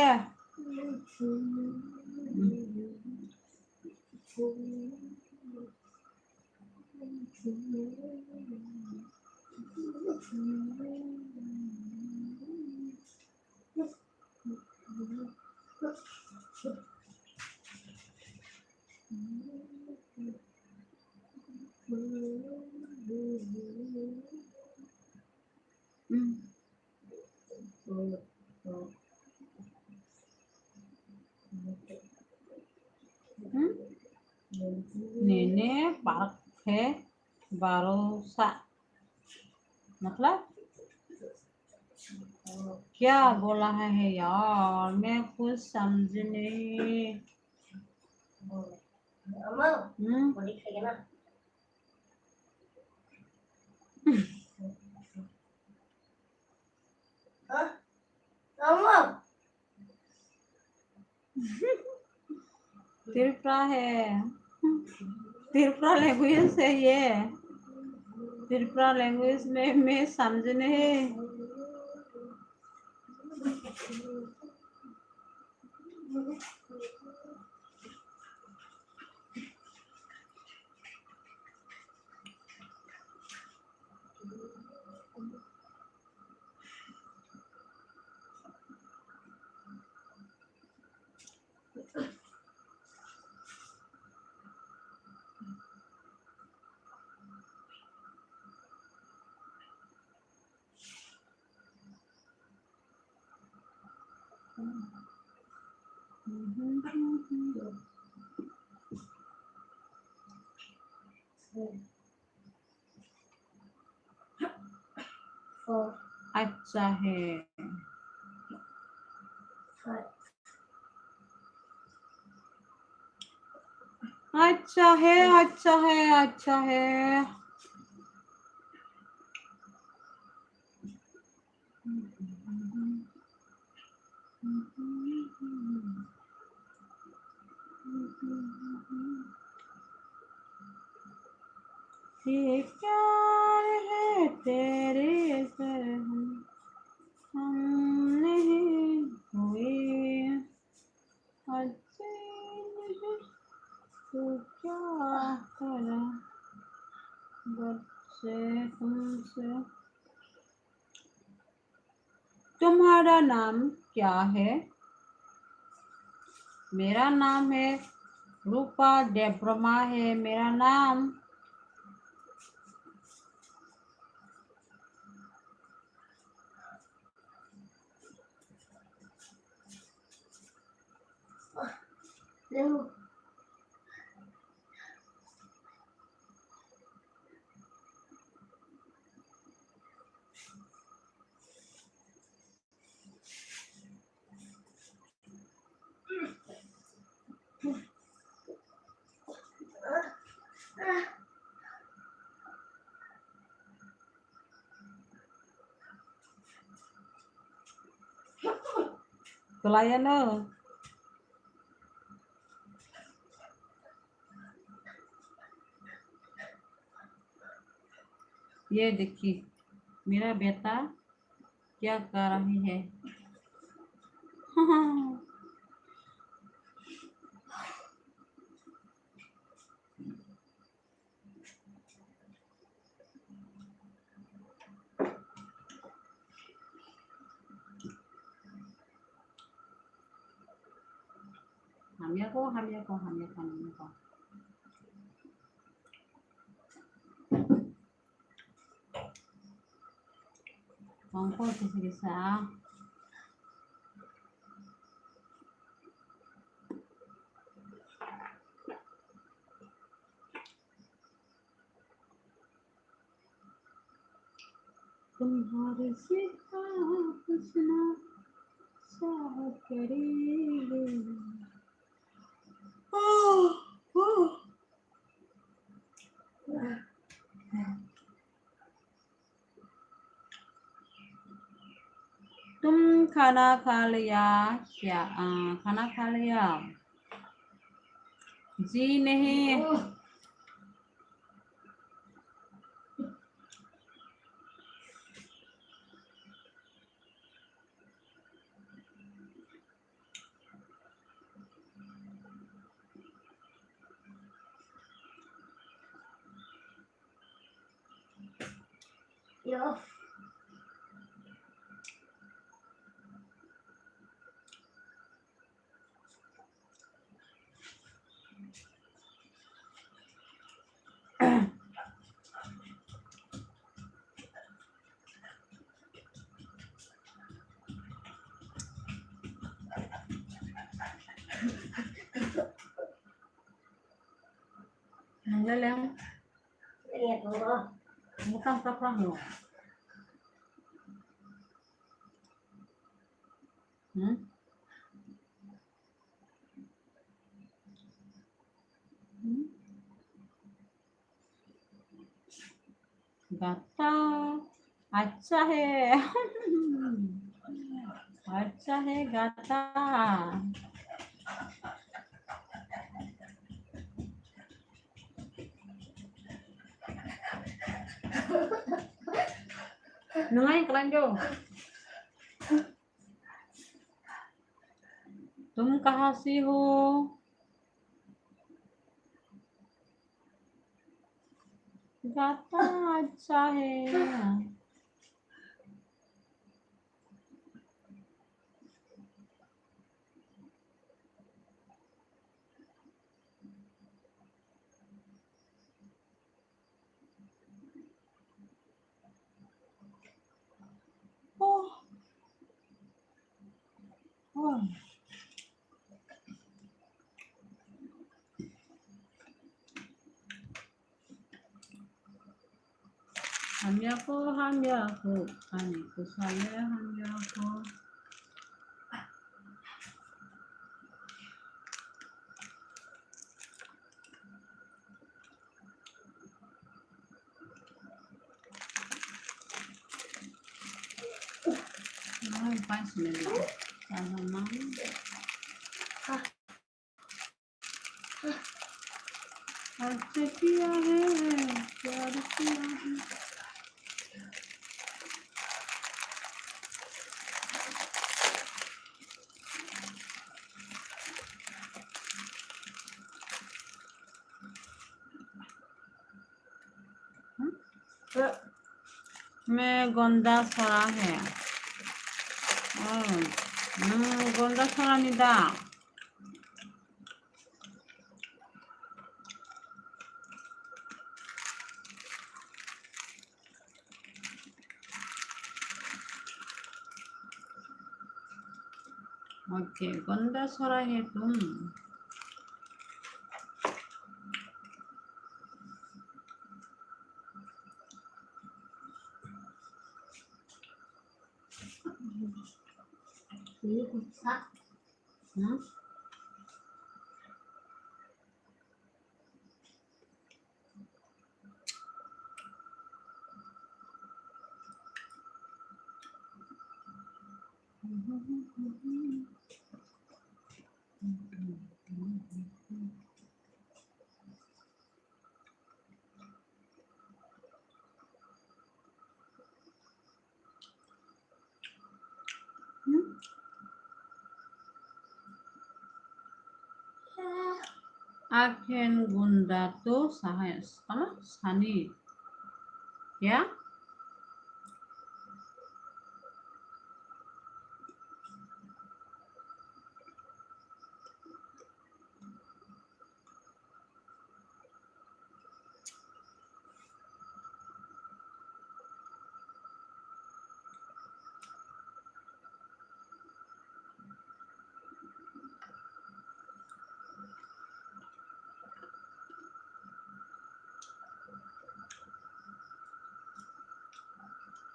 Hmm? Nene parkhe barosa. मतलब क्या बोला है, है यार, मैं कुछ समझ नहीं। Hmm? त्रिपुरा है, त्रिपुरा लैंग्वेज है ये। त्रिपुरा लैंग्वेज में मैं समझ नहीं। अच्छा है। अच्छा है, अच्छा है, अच्छा है। ये प्यार है तेरे पर हम, हम नहीं हुए। अच्छा नहीं, तू क्या करा बच्चे तुमसे। तुम्हारा नाम क्या है? मेरा नाम है रूपा देब्रमा है मेरा नाम। Kwlaiya no. ये देखिए, मेरा बेटा क्या कर रही है? Hamya ko, hamya ko, hamya ko, hamya ko. Kongkol kisa kisa. तुम्हारे सिवा कुछ ना चाह करेंगे। ओह, ओह। तुम खाना खा लिया क्या? आ, खाना खा लिया? जी नहीं। Nanggaleng. Butang kapra no. Hmm? Hmm? Gata. Acha hai. Acha hai gata. Nungai kalang jo. तुम कहाँ से हो? गाता अच्छा है। Hamya kho, hamya kho, ani kwsale hamya kho. Ai, pai sini dulu. Jangan malu. Acha kiya hai, pyar kiya hai. मैं गोंदा सरा है। Hmm, hmm, गोंदा सरा ni da. Okay, गोंदा सरा है तुम. Hmm? Akhen gunda to sahai, ano sani. Ya?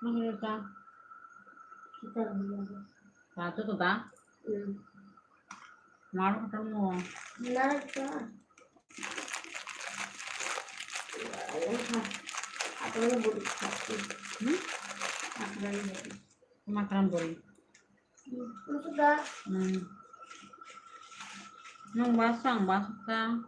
Mahirata. Kita dulu. Nah, itu tuh, Bang. Hmm. Naruh ketemu. Naruh ke. Apa yang buat? Hmm? Apa yang buat? Makan beri. Hmm, sudah. Hmm. Nung basang, basang.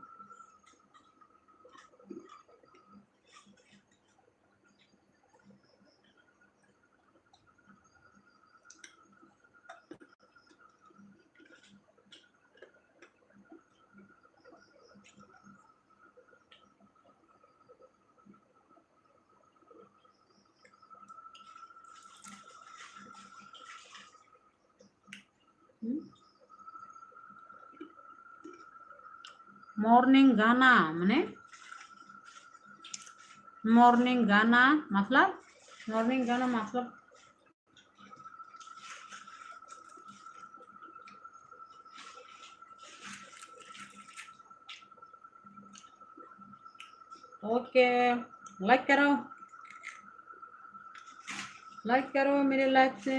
Morning gana, mane? Morning gana, matlab? Morning gana, matlab? Okay, like करो, लाइक करो मेरे लाइक से,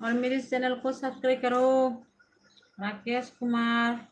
और मेरे चैनल को सब्सक्राइब करो। राकेश Kumar.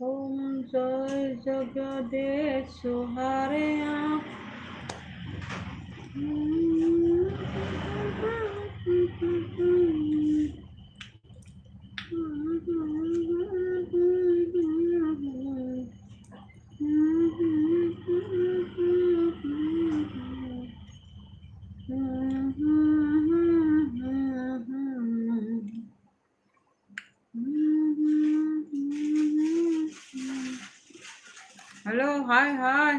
Om Jai Jagadesh Hare. Hello, hi, hi.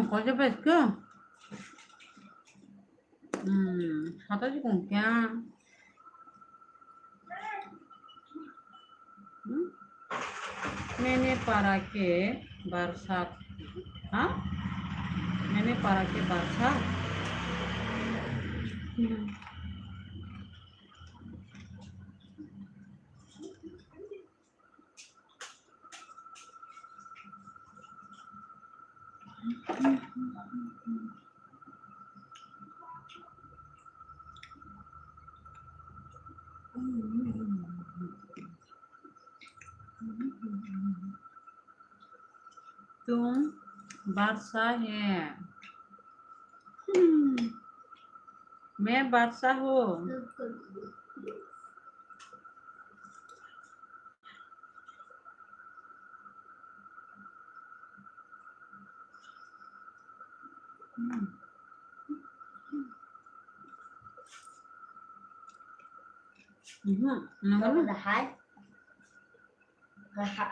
Koisa bai khe? Hmm, hata si kung kya? Hmm? Mene para ke barsa. Ha? Mene para ke barsa. Hmm. तुम वर्षा है। हम्म। मैं वर्षा हूँ। Mhm. Nang ano? Hai. Hai.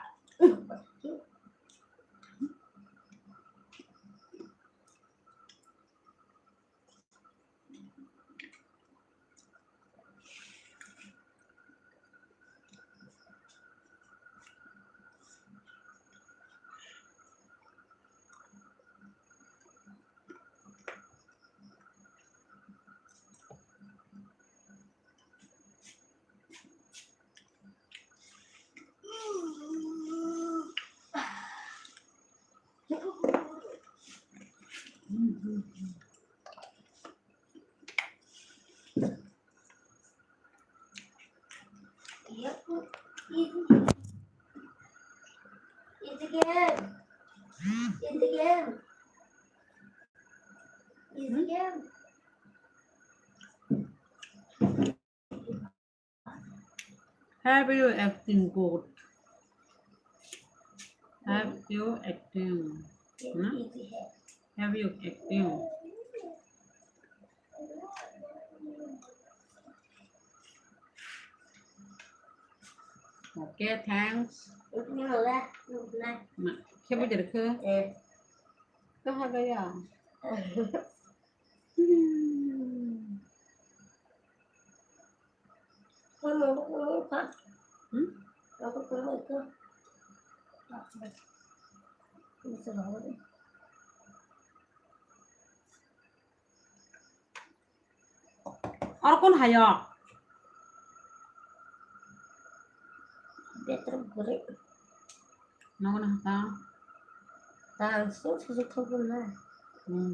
Have you acting good? Have you acting? Hmm? Have you acting? Okay, thanks. Ma, khe bo derkhe? Eh. Kaha gaya? Hmm. Oro kun hayo? Better guri. Nogo na hata. Ta ang sung sung sung thok na. Hmm.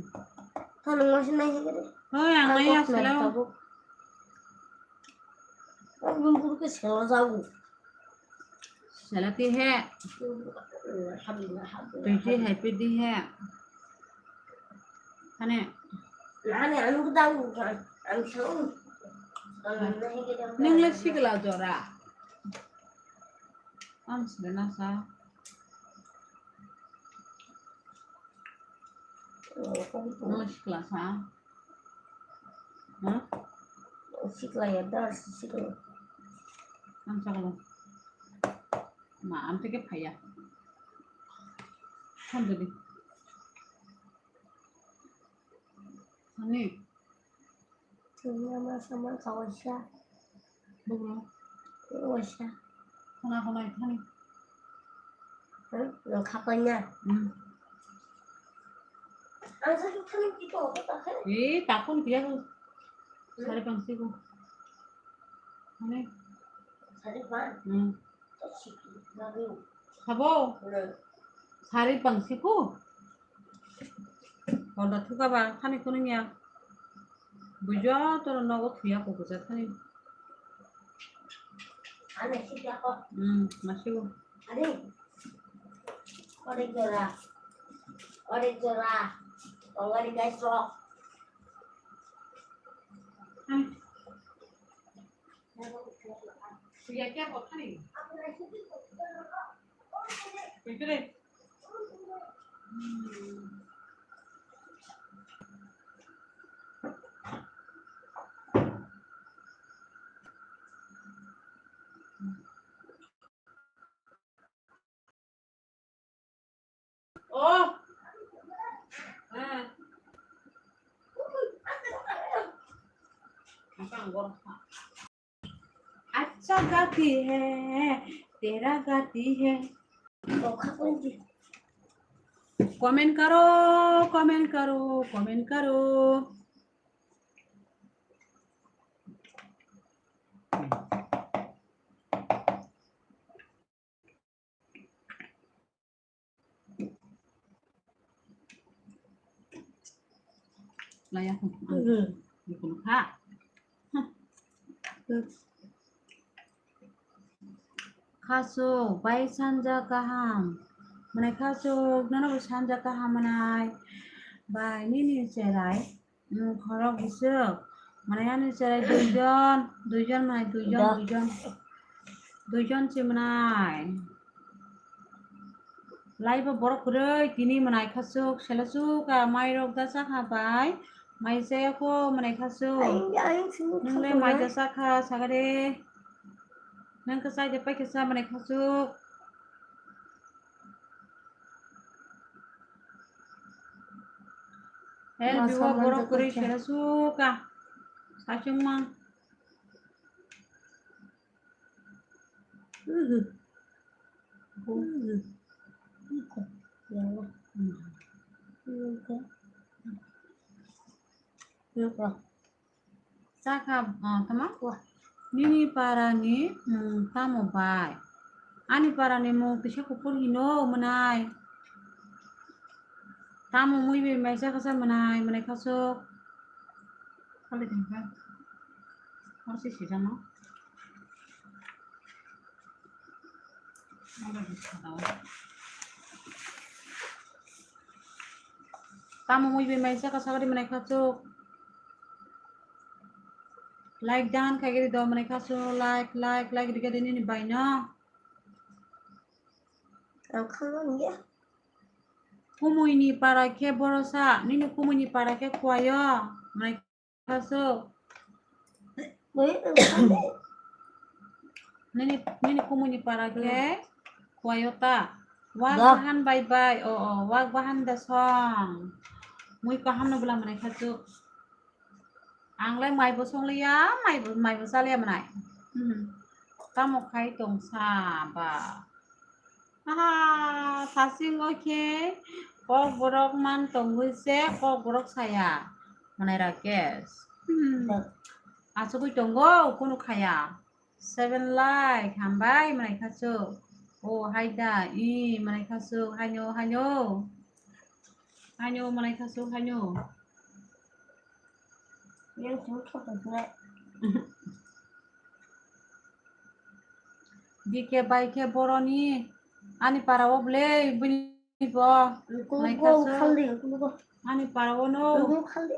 Ta nang masih naik guri. Hoi, ang naik aslo. Ang buru ke selo jago. Selo ti he. Alhamdulillah, alhamdulillah. Tui ti happy di he. Hane. Hane, ang ko dago, ang selo. Nungle sikla jora. Ang sila nasa. Nung sikla sa. Hmm? Sikla ya, dar sikla. Ang saklo. Ma, ang tike phaya. Kan jadi. Ani. Tini ama sama kawaisa. Bukro. Kawaisa. Khona khona ithani. Hmm? Nang khapaina. Hmm. Ang sa thani ki to ta khe. Eh, takon kiya ko. Hmm. Sari pangsi ko. Mane? Sari pang? Hmm. To siki na bi. Sabo? Hmm. Sari pangsi ko. Honda thuka ba, khani khunung ya. Bujo toro nogo thuya ko bujo khani. Ane siki ako. Hmm, masigo. Ane. Ore jora. Ore jora. Ore guys rock. Hmm. Oh. Ah. Apa anggor? Acha gati hai, tera gati hai. Comment karo, comment karo, comment karo. Laya hum. Hum. Hum. Ha. Khasuk bai sanja kaham. Mane khasuk nono bo sanja kaham manai. Bai nini cherai. Hmm, khorok bwswk. Mane ani cherai duijon, duijon mane duijon, duijon. Duijon se mwnai. Laibo borok kwrwi tini mwnai khasuk, selasuk a mairok da sakha bai. Mai chaya kho mwnai khasuk. Ai, ai, sini. Nwng le khasuk mai na. Da sakha sagade. Nwng khe chai de pai khe sa mwnai khasuk. Help. Masa borok manjak kwrwi khe. Selasuk a. Sachung mang. Saka, ah, tama? Nini para ni mung tamo bai? Ani para ni mung kisa kuphur hino mwnai. Tamo mui bai mai saka sa mwnai, mwnai khasuk. Kali tengka. Hor si sijano. Tamo mui bai mai saka sagadi mwnai khasuk. Like dan khaigiri do mwnai khasuk. Like, like, like rigadi nini bai no. Ang khangam ya. Kumui ni para khe borosa, nini kumui ni para khe kuayo. Mwnai khasuk. Nini, nini kumui ni para khe kuayo ta. Wak bahan bai bai, o, o, wak bahan da song. Mui kaham no bwla mwnai khasuk. Ang le maibo songliya, maibo, maibo chaliya mwnai. Hmm. Tamo khai tongsa ba. Aha, sasingo khe kok borok man tongwi se kok borok saya. Mwnai Rakesh. Hmm. Asugwi tongo, kunu khaya. Seven like, hambai, mwnai khasuk. O, haida, i, mwnai khasuk, haino, haino. Haino, mwnai khasuk, haino. Yang sini kau tak nak. D K bai khe boroni, ani para o ble, bini Ibo, Ruko, naikha ruko, so. Khaldi, ruko, ruko. Ani para o no. Ruko, khaldi.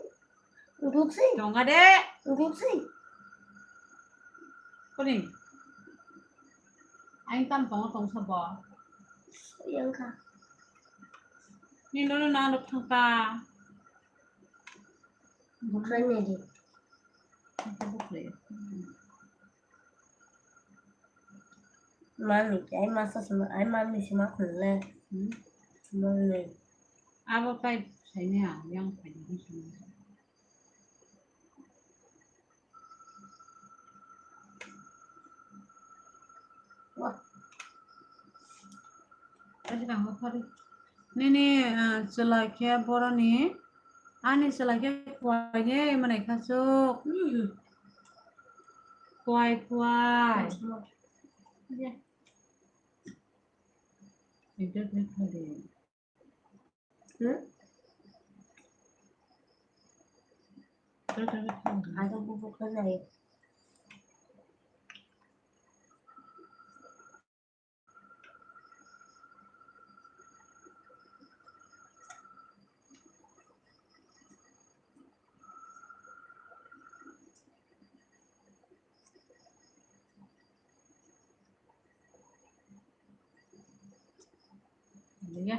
Ruko si. Tonga de. Ruko si. Kuni. Aing tam tongo tong sabo. Yang kha. Ni nono na rok thangta. Bukhai ni di. Bukhai. Mami, ai masa sima, ai mami sima khunle. Hmm? Mami. Abo tai saini ang yang paini sima. Wah. Nini, ah, chwla khe boroni Ani chwla khe khuai ne manai kha chwk. Khuai, khuai. Ejak le kha de. Hmm? Ejak le kha de. Ada bubuk kan dari. Iya.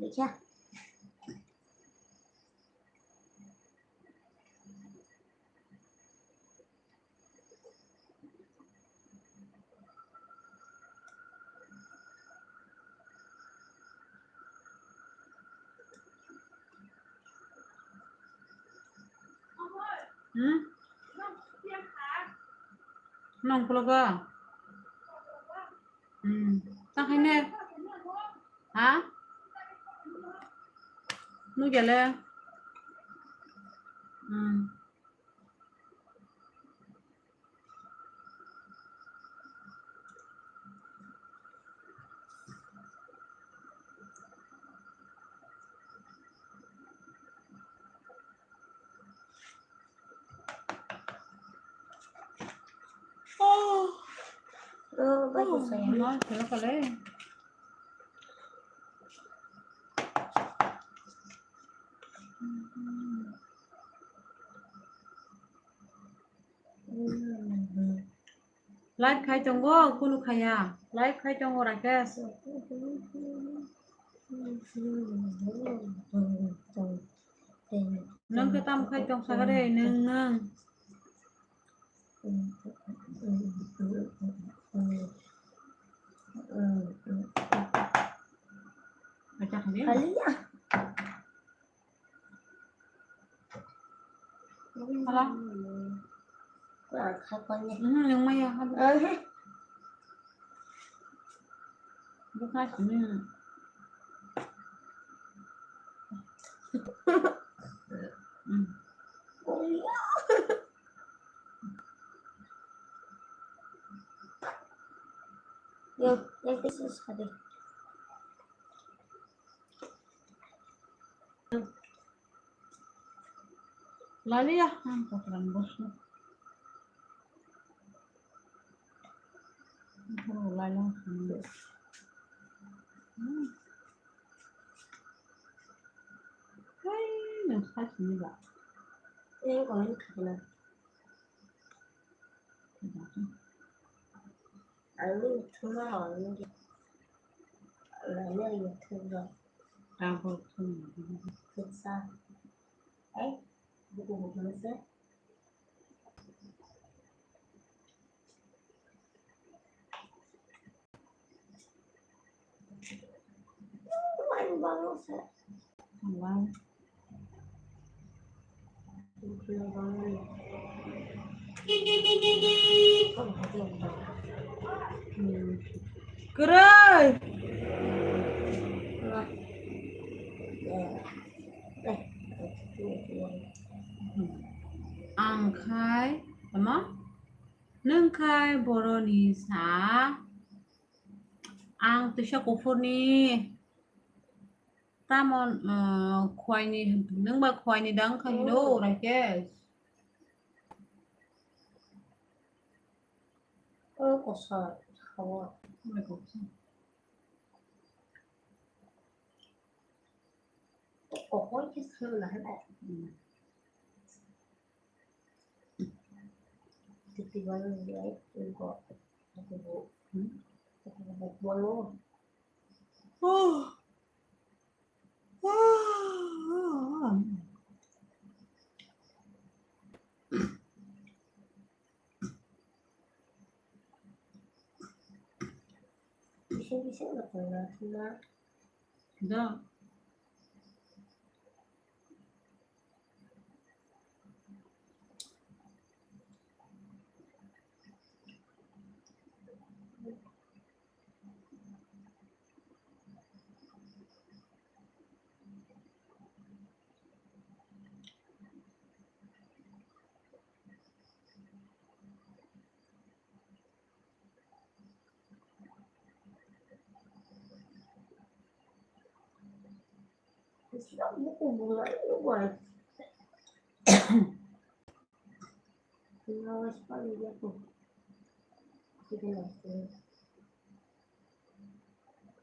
Iya. Hmm? Nong pulo ga? Hmm. Tang hai ne? Ha? Nu gele? Hmm. Oh, oh, no, se lo kale. Live khai tongo, kunu khaya. Live khai tongo, Rakesh. Nwng khe tamo khai tong sakha de, nwng, nwng. Acha khani. Haliya. Hala. Ko ang kha ko ne. Mhm, nwng maya ha. Aha. Bukha sini. Hmm. Yo, like this is hadi. Laliya, ang kotoran bosno. Ang kotoran laliya. Hmm. Hai, nang sa sini ba. Ini kau ini kena. Ini thuma, ini. Ini thuma. Ang kotoran. Pizza. Eh, buku buku nasi. Kwrwi. Ang khai, tamo? Nwng khai boroni sa. Ang twisa kuphurni. Tamo, uh, khuaini, nwng ba khuaini dang khai hino, Rakesh. O kosa, hawa. Kokoi khe swnamna hwnai. Titi balo ni ai ko. Ko bo. Ko bo balo. Bising bising na pala na. Da.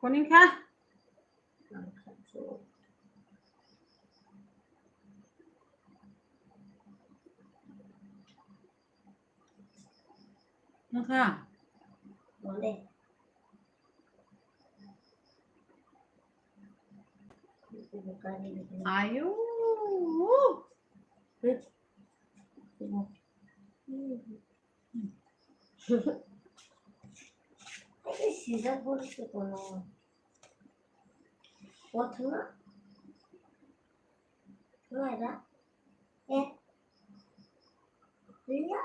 Koning kha? Nokha? Ayo. Sijak bol se kono. Kothoma. Wala. Eh. Iya.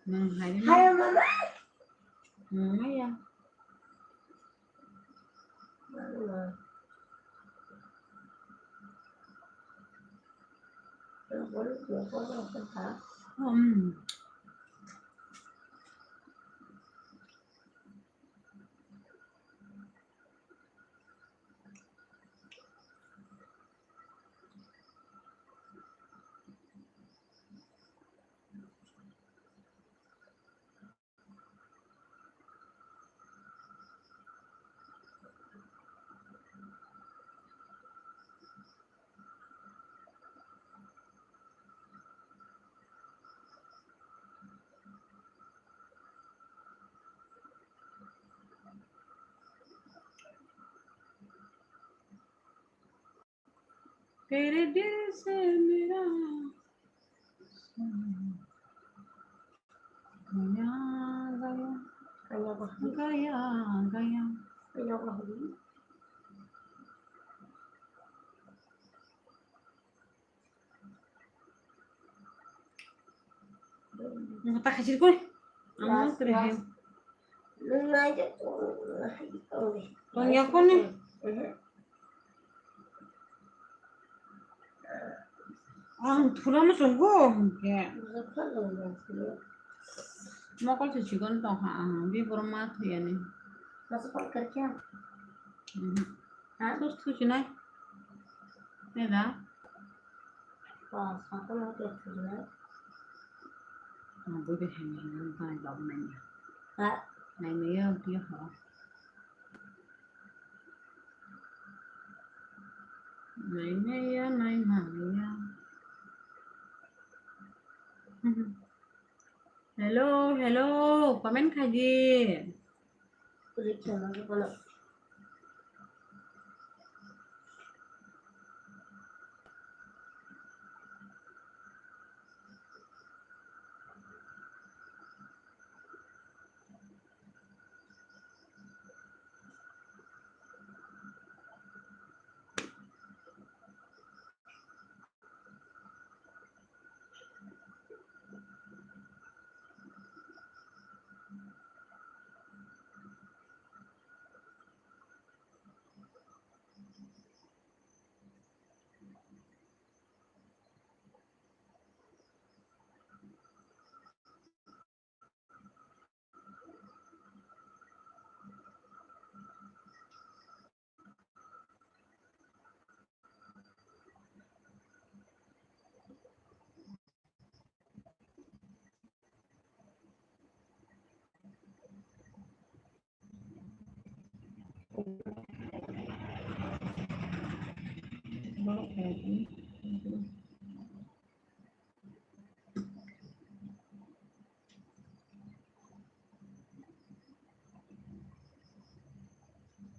Nang hai. Hai, Mama. Mama ya. तेरे दिल से मेरा गया, गया, गया, गया। Nang tak hasil koi. Amo tere hai. Nang nai je tu hai kau ni. Kau ni aku ni. Ang thula no sunggu ke. Mokol se chikon tong ha ang bi borok ma thuyani. Masa kol kerja. Ha? Sus thu chinai. Neda. Ba, sakol no kerja. Ang bui de hen hen nai ba nai. Ha? Nai nai yo yo ha. Nai nai ya, nai nai ya. Hello, hello, comment khai di.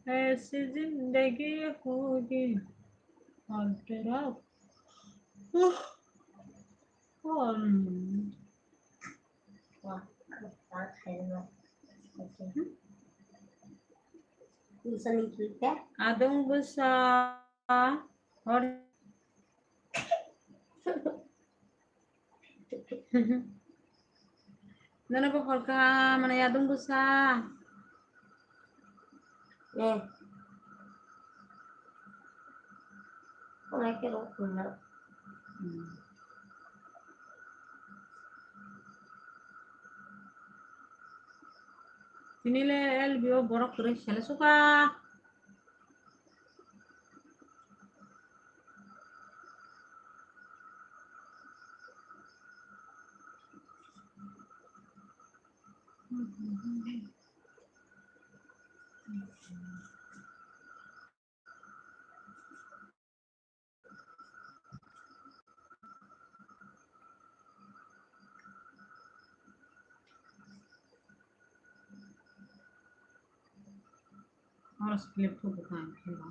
ऐसी जिंदगी होगी और तेरा और Adung bwsa hor. Nono bo hor kha, mane adung bwsa. Eh. Kung ai khe rw khulna. Hmm. Tini le L B O borok kwrwi sele suka. Oro slip tu bukan kira.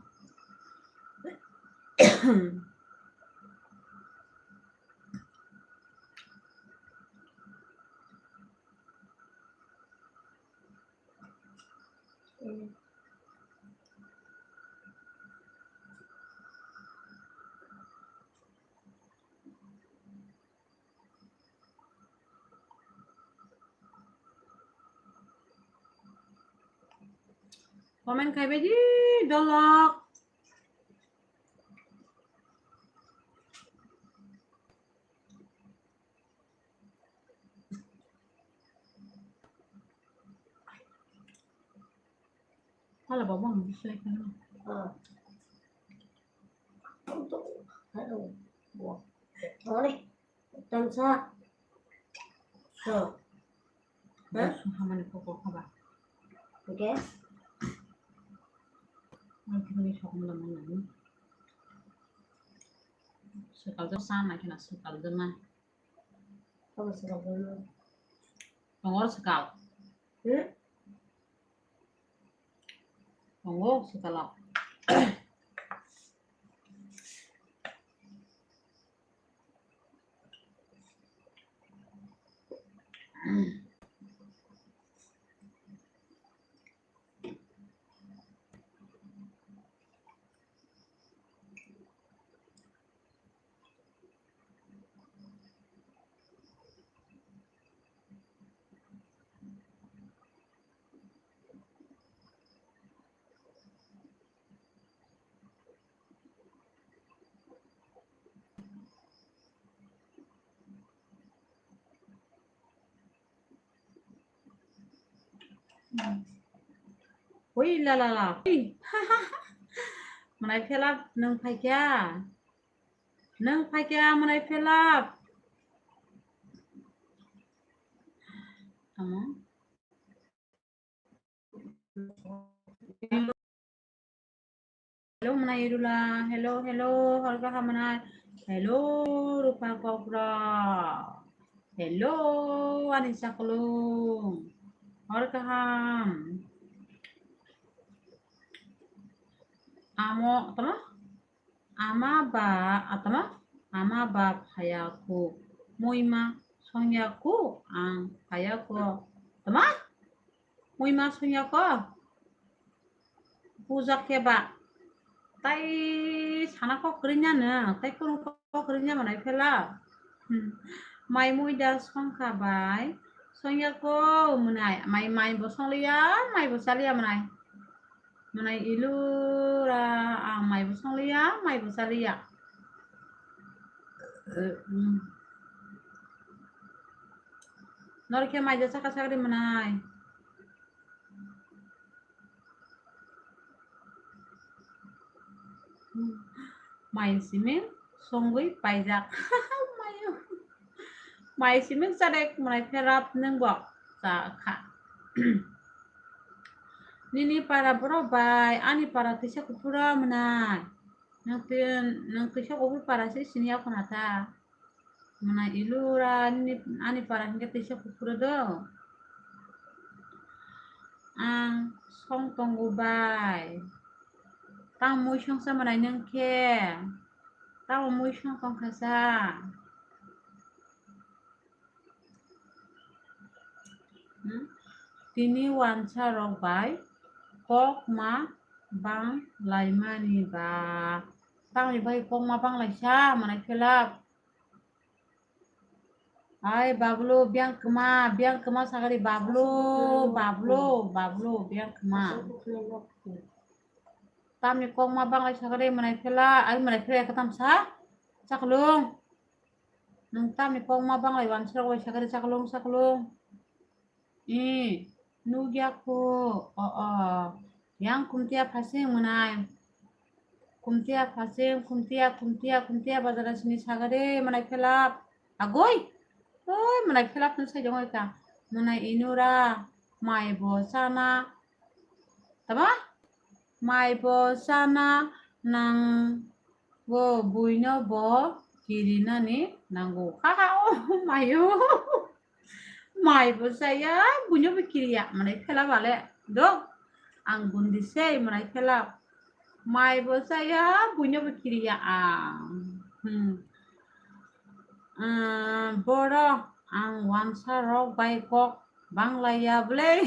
Comment khai bai di, dolok. Hala baba ang bislai kano. Ah. Ang to, ano, bo. Ano ni? Tamsa. So. Ha? Bus hamani koko khaba. Okay. Ang kini sok mula mula ni. Sekal to sama kena sekal dema. Abo swkang tongo. Tongo swkang. Hmm? Tongo swkang. Ui, la, la, la. Ui. Mwnai phelap, nwng phaikha. Nwng phaikha, mwnai phelap. Tamo. Hello, mwnai Irula. Hello, hello, hor kaham mwnai. Hello, Rupa Kokra. Hello, ani chaklung. Hor kaham. Amo, tama? Ama ba, atama? Ama ba phaya kuk. Muima songya kuk, ang phaya kuk. Tama? Muima songya ko. Puja khe ba. Tai sana kok krinya na, tai kunu kok krinya mwnai phela. Hmm. Mai mui da songkha bai. Songya ko mwnai, mai, mai bo songliya, mai bo chaliya mwnai. Mwnai Ilura, ang mai bo songliya, mai bo chaliya. Eh, hmm. Nor khe mai da chakha chakri mwnai. Mai siming songwi paijak. Mai, mai siming chadek mwnai pherap nwng bo cha kha. Nini para borok bai ani para twisa kuphuro mwnai. Nwng twi-, nwng twisa kuphur para se siniya khuna ta. Mwnai Ilura nini, ani para hinkhe twisa kuphuro do. Ang song tongo bai. Tamo mui songsa mwnai nwng khe. Tamo mui song tongkha sa. Hmm? Tini wansa rok bai kok ma bang laimani ba. Tamni bai kok ma bang laisa mwnai phelak. Ai, Bablu, biyang kwma, biyang kwma sagari, Bablu, Bablu, Bablu, biyang kwma. Tamni kok ma bang lai sagari, mwnai phela, ai, mwnai phela, katam sa? Chaklung. Nwng tamni kokma banglai wansarok bai sakari chaklung chaklung. I, nukya kho, o, o. Yang khumtiya phasing mwnai. Khumtiya phasing, khumtiya, khumtiya, khumtiya bazara sini sagade mwnai phelap. Agoi. Oi, mwnai phelap no sai jongoi ka. Mwnai inura, mai bo chana. Tama? Mai bo chana nang bo buino bo kirinani nango. Ha ha, o mayo. Mai bo chaya, buino bo kiriya, mwnai phelap ale. Dok, ang gundi sei mwnai phelap. Mai bo chaya, buino bo kiriya ang. Hmm. Ah, boro ang wansa rok bai kok banglaiya bwle.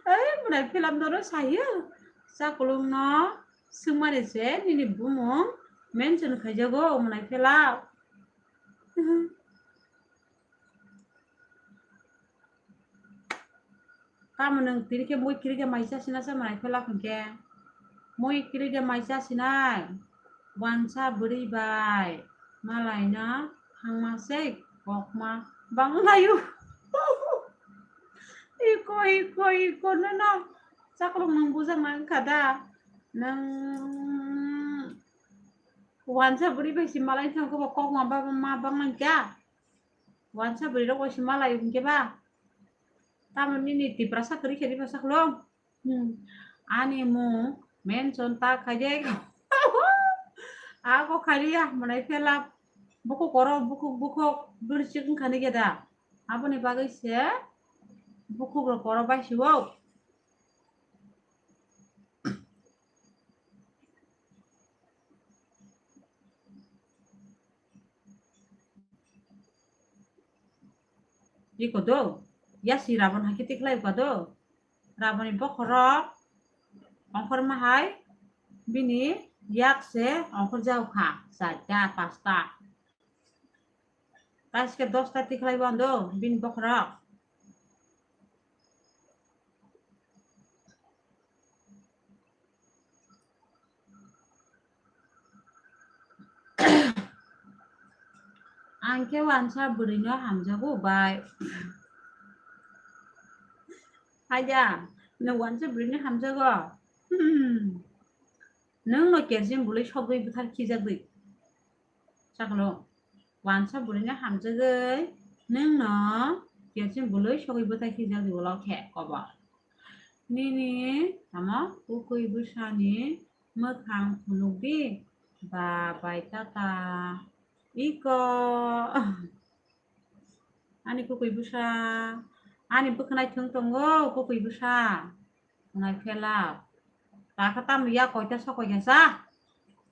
Ai, mwnai phelap doro sayo. Chakulung no swngmani se nini bumung mention khaijago mwnai phelap. Tamo nwng tini khe mui kiri khe mai chasina se mwnai phelap hinkhe. Mui kiri khe mai chasinai. Wansa bwrwi bai. Malai no thangma se kokma banglaio. Iko, iko, iko, no, no. Chaklung nwng bujak nang kha da. Nwng wansa bwrwi bai si malai thang khe bo kokma ba, ma bang nang kya. Wansa bwrwi rok bai si malai hinkhe ba. Tamo nini Tiprasa kwrwi khe Tiprasa khulung. Hmm. Ani mung mention ta khaide. Ako khaliya mwnai phelap. Bukhuk oro bukhuk bukhuk bwrwi chikung khani geda. Aboni bagwi se bukhuk rok oro bai siwo. Iko do, yasi Rabon hakhe tikhlai kha do. Raboni bokhorok ongkhorma hai bini yak se ongkhor jao kha, charta, pasta. Kaske dosta tikhlai bo ando bini bokhorok. Ang khe wansa bwrwino hamjago bai. Haiya, nwng wansa bwrwino hamjago. Hmm. Nwng no kerjin bwlwi sogwi bwthar khijagwi. Sakalo, wansa bwrwino hamjagwi nwng no kerjin bwlwi sogwi bwthar khijagwi ulo khe kobo. Nini tamo kwkwi bwsani mwkhang phunukdi ba bai tata. Iko. Ani kwkwi bwsa. Ani bwkhwnai thwng tongo kwkwi bwsa. Nai phelap. Takha tamo ya koita sokoi khe sa.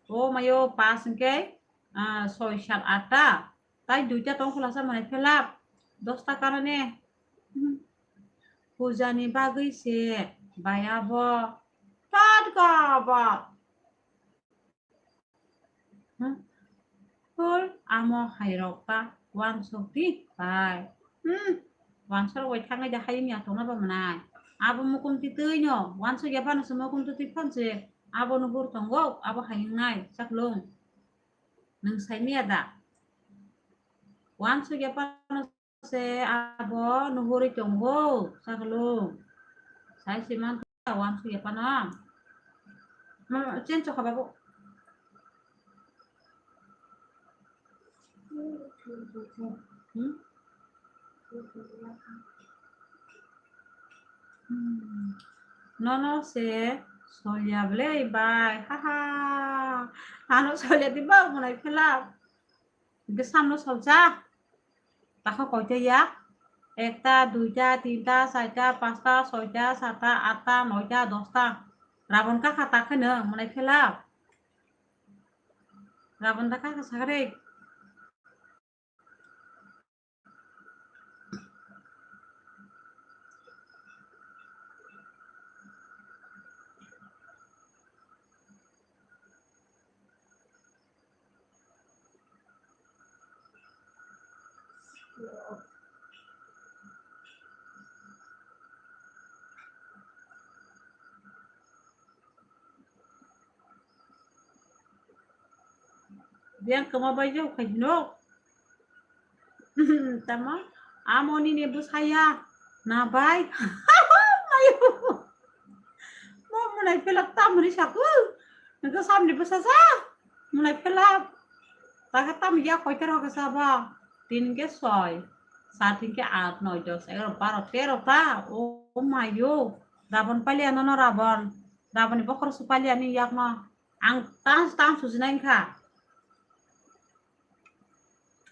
O mayo pas hwnkhe, ah, soi sat atta. Tai duita tong khulasa mwnai phelap. Dosta karone. Hmm. Pujani bagwi se bai abo. Tat ka abo. Hmm. Hol amo hairok ta wansok di bai. Hmm. Wansok bai thangai da hayung ya tongna ba mwnai. Abo mukum ti twi no. Wansok ya phano se mukum ti twi phan se. Abo no bur tongo. Abo hayung nai. Chaklung. Nwng sai miya da? Wansuk ya phano se abo nuhuri tongo, sakalo. Sai se man wansuk ya phano. Ma, chen chokha babu. Hmm? Hmm. Nono se solya bwle bai, ha ha. Ano solya di ba mwnai phelap. Bwsam no solja. Takha koita ya? Ekta, duita, tinta, charta, pasta, soita, sata, atta, noita, dosta. Rabon kakha takha no mwnai phelap. Rabon da kakha sakari. Biyang kwma bai jok khai hino. Tamo, amo nini bwsaya, na bai. Ayo. Mo mwnai phelak tamoni saku. Nokha samni bwsasa. Mwnai phelak. Taka tam ya koiter hoke saba. Tin ke soi. Sat tin ke at, noi, dos, egaro, baro, tero ta. O, o mayo. Rabon palia nono rabon. Raboni bokhor su palia ni yak no. Ang tang tang sujinai kha.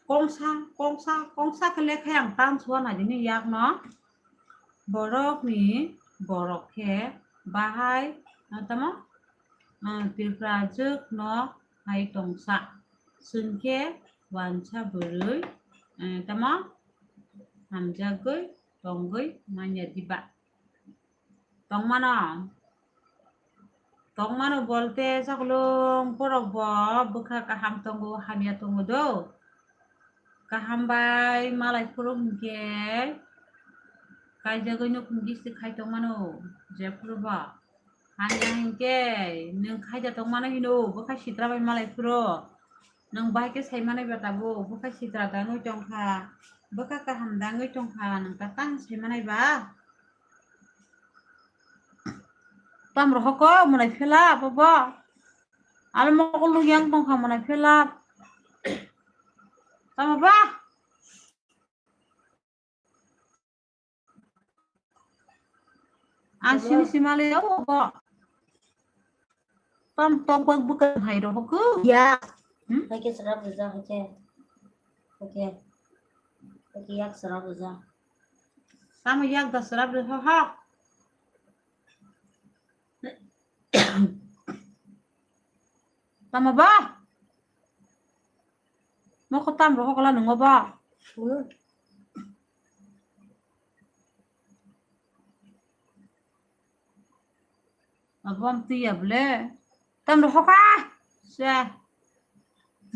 Kongsa, kongsa, kongsa khe lekhai ang tan suana dini yakno. Borokni borok khe bahai, ah, tamo, ah, Tiprajwkno hai tongsa. Chwng khe wansa bwrwi, eh, tamo, hamjagwi tongwi manya diba. Tongmano. Tongmano bolte chaklung borok bo bwkha kaham tongo, hamya tongo do. Kaham bai malai phuru hinkhe kaijagwi nukhung gisti khai tongmano jephuru bo. Hamya hinkhe nwng khaija tongmano hino bwkha sitra bai malai phuru. Nwng bahai khe sai manai ba tabuk bwkha sitra dangwi tongkha, bwkha kaham dangwi tongkha, nwng ta tang sai manai ba. Tam rohoko mwnai phelap bo. Alo mokol lung yang tongkha mwnai phelap. Tamo ba? Ang sini simale o bo. Tam tok bak bwkha hai rohoko. Ya. Hmm? Hai khe sra buja hai khe. Hai khe. Hai khe yak sra buja. Tamo yak da sra buja ha. Tamo ba? Mokol tam rohokla nungo ba? Hmm. Abo am twi ya bole. Tam rohokha. Se.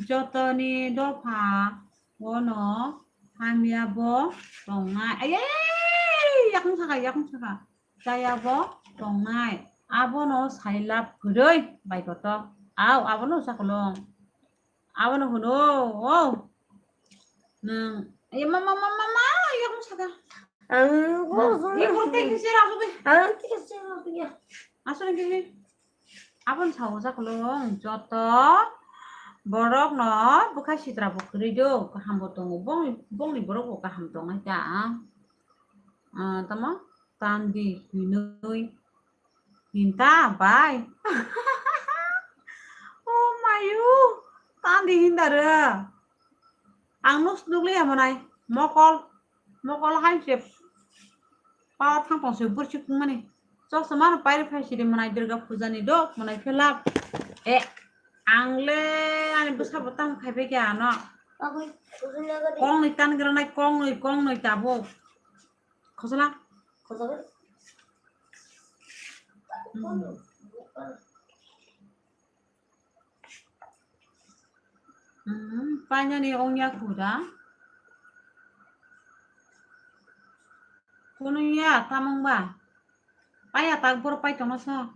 Jotoni dopha ono hamya bo tongnai. Ayai, yakung saka, yakung saka. Chaya bo tongnai. Abono sailap kwrwi bai koto. Au, abono sakolong. Abono hwno, o. Nwng, ay, ma, ma, ma, ma, ma, yakung saka. Ang, yakung tei kisi ra subi. Ang, kisi ra subi ya. Aswk kisi. Aboni sao sakolong joto borokno bwkha sitra bo kwrwi do, kaham bo tongo, bongni, bongni borok bo kaham tongnai ta. Ah, tamo tandi hinwi hinta bai. Oh mayu, tandi hinda re. Ang nuk nukli ya manai mokol, mokol hai se. Power thang tong se burchik mani. Chosma no pairi phai sidi manai Durga puja ni do manai phelap. E, ang le ani bwsa bo tamo khai bai khe ano. Kong ni tan gra nai kong ni, kong ni tabuk. Khosla. Khosla. Hmm. Hmm, painani ongya khuda. Kunuya tamung ba. Paya tak bor pai tongno sa.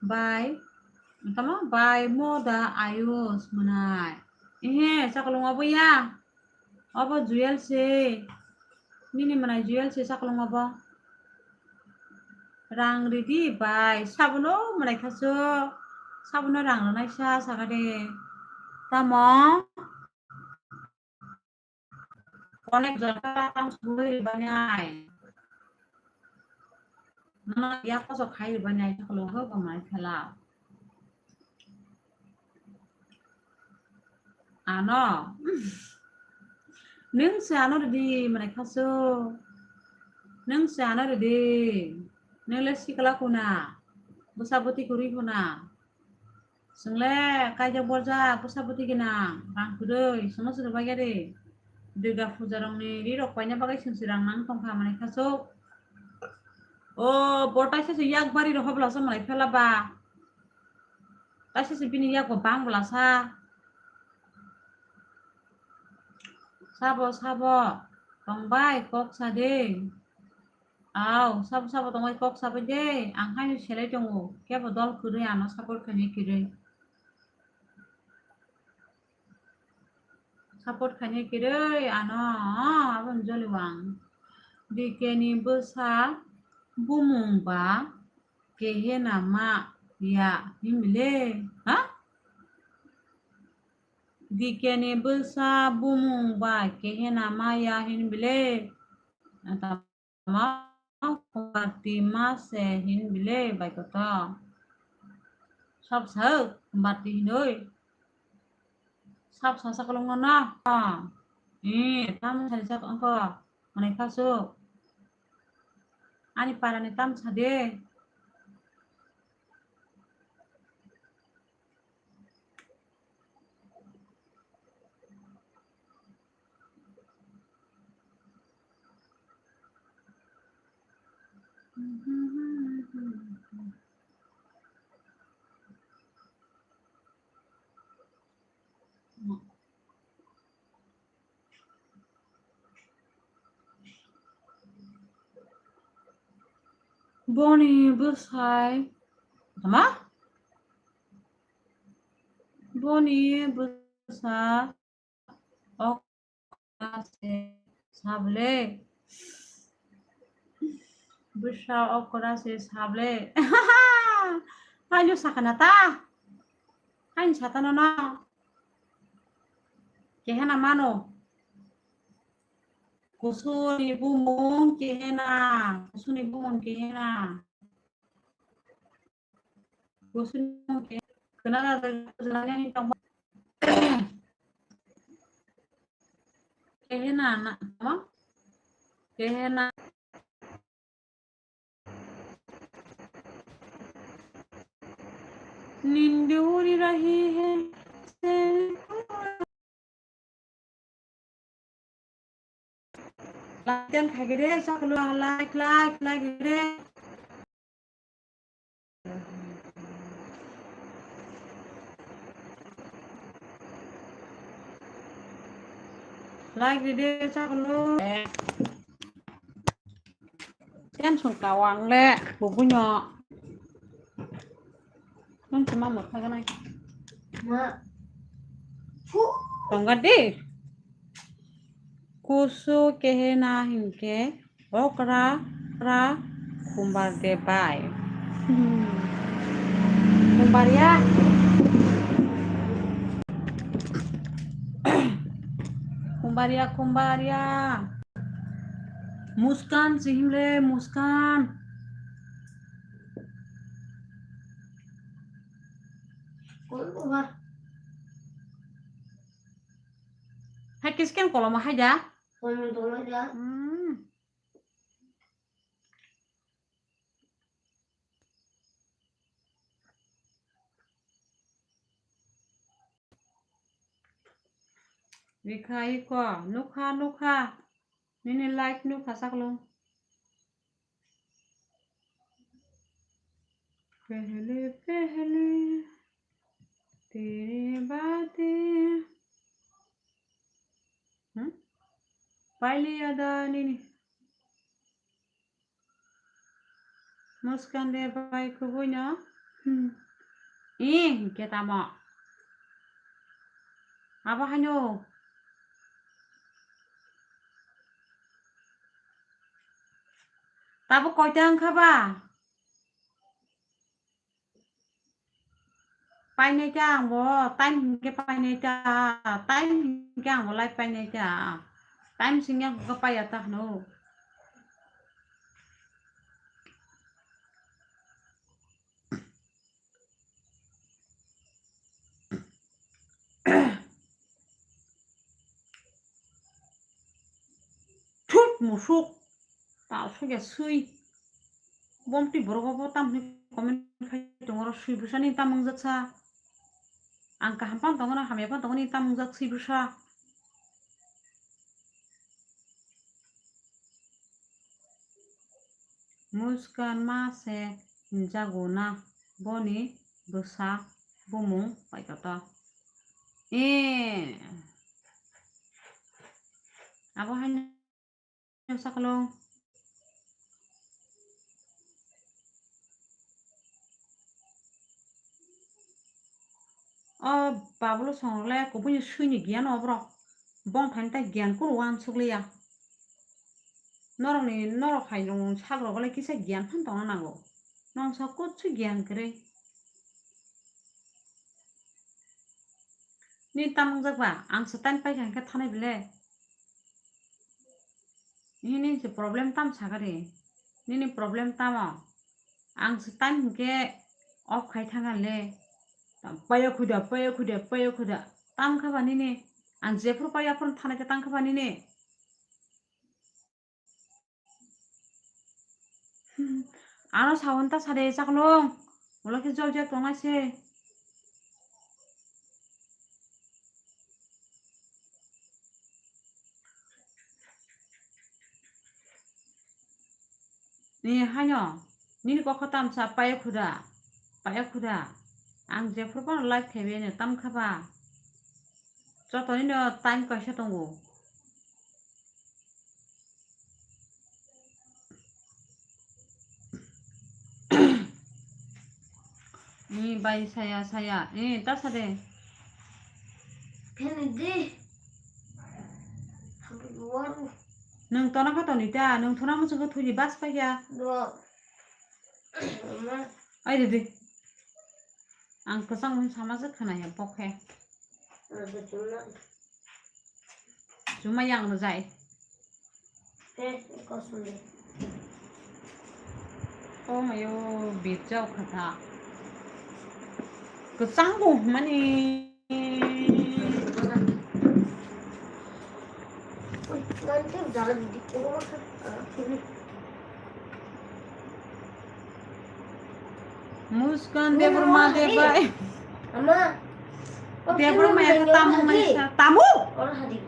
Bai. Tamo bai moda ayus manai. Ehe, sakolong obo ya. Obo jewel se. Nini manai jewel se sakolong obo. Rang ridi bai, sabono manai khaso. Sabono rang rwnai sa saka de. Tamo? Onek jora tang sugui ribani ai. Nono ya koso khai ribani ai, sakolong obo manai khala. Ano. Nwng se ano rwdi, manai khaso. Nwng se ano rwdi. Nwng le sikla kuna. Bwsa bwtwi kwrwi kuna. Chwng le kaijak borjak, bwsa bwtwi gwnang. Rang kwrwi, chwngno se rwbak ya de. Durga puja rokni ri rok paina bagwi chwng se rang nang tongkha, manai khaso. O, bo taisa se yak bari rok hobla se manai phela ba. Taisa se bini yak bo bang bwla sa. Sabo, sabo. Tong bai, kok sa de. Au, sabo, sabo tong bai, kok sa bai de. Ang haino selai tongo. Kebo dol kwrwi ano support khainai kwrwi. Support khainai kwrwi ano, abo ni joliwang. D K ni bwsa bumung ba kehena ma ya hinbile? Ha? D K ni bwsa bumung ba kehena ma ya hinbile? Tamo kumbati ma se hinbile bai koto. Sab sa kumbati hinoi. Sab sa sakolong no na. Eh, tamo sari sak angko. Manai khasu. Ani parani tam sade. Boni bwsai. Tama? Boni bwsa okra se sable. Bwsa okra se sable. Haino sakana ta. Haino satana na. Kehena mano. Kusuni bumung kehena. Kusuni bumung kehena. Kusuni bumung kehena. Kehena na. Kehena. Nindi uri rahi hai. Like khai gede, saklo like, like, like gede. Like gede, saklo. Tension kawang le, bubuno. Nang cuma mau kagak naik. Ma. Tonga di. Kusu kehena hinke okra ra kumbar de bai. Kumbaria. Kumbaria, kumbaria. Muskan, sihimle, muskan. Koi ko ba. Hai kisken koloma hai da? Koloma tolo da. Hmm. Rikha iko, nukha, nukha. Nini like nukha saklo. Pehle, pehle, tere baate. Hmm? Paili ada nini. Muskan de bai kubui no. Hmm. Ih, hinkhe tamo. Abo haino. Tabo koita wngkha ba? Painai ta ang bo, time hinkhe painai ta, time hinkhe ang bo live painai ta. Time singya khe paiya ta hwno. Thut musuk. Ta sugya sui. Bomti borok bo tam hwnwi comment khai tongo, oro sui bwsani tam wngjak sa. Ang kaham phano tongo na, hamya phano tongo, nini tam wngjak sui bwsa. Muskan ma se hinjago na boni bwsa bumung paikota. Eh. Abo haino. Sakalong. O babulo songrok le kubuni suini giyan oborok. Bongthani ta giyan kunu uansukliya. Norokni, norok hai nung sakrok le kisa giyan phan tongna nango. Nong sa kutsu giyan kwrwi. Nini tam wngjak ba? Ang se time paikha hwnkhe thanai bile. Nini se problem tam sakari? Nini problem tamo? Ang se time hwnkhe off khai thangale. Paya khuda, paya khuda, paya khuda. Tam kha ba nini? Ang jephuru paya phuru thanai khe tam kha ba nini? Ano sawan ta sade chaklong. Wala khe jol jol tongnai se. Ni haino, nini kokho tamsa paya khuda, paya khuda. Ang jephuru phano live khaibai no tam kha ba. Joto nini o time kaisa tongo. Ni bai saya saya. Eh, ta sa de. Phene de. Waru. Nung tona kha toni ta, nung thona muchung khe thwi di bas paikha. Do. Ma. Ai de de. Ang kwchang mung sama se khna ya bokhe. Rwgwi chumna. Chuma yang rwjai. He, kosong de. Oh mayo, birjao khatha. Kwchang bo mani. Ui, nanti jalan di kiri makan. Ah, kiri. Muskan Debbarma de bai. Ama. Debbarma ya tamu nai sa. Tamu? Ora hadi.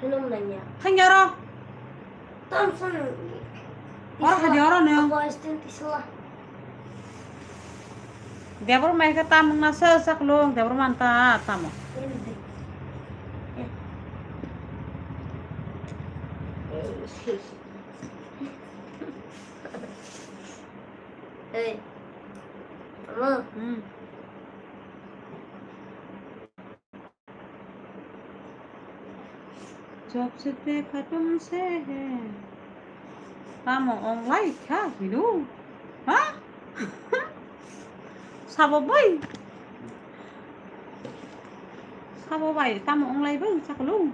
Hello nanya. Thangyaro. Tam san. Ora hadi ora ne. Apa stand tisla. Debbarma ya tamu na sa saklong Debbarma ta tamu. Hey. Ama. Hmm. Jab se dekha tumse hai. Tamo onglai kha hino. Ha? Sabo bai. Sabo bai tamo onglai bai chaklo.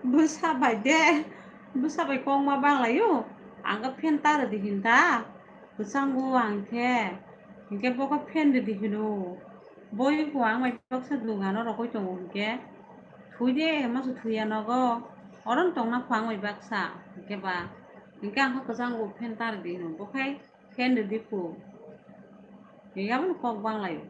Bwsa bai de, bwsa bai kok ma bang lai o. Ang khe fan ta rw di hin ta. Kwchango ang khe. Hinkhe bo khe fan rw di hino. Boi bo ang bai baksa dugano rogwi tongo hinkhe. Thwi de, masa thwi ya nogo. Oro tongna kho ang bai baksa. Hinkhe ba. Hinkhe ang khe kwchango fan ta rw di hino. Bo khe fan rw di kho. Hinkhe abono kok bang lai o.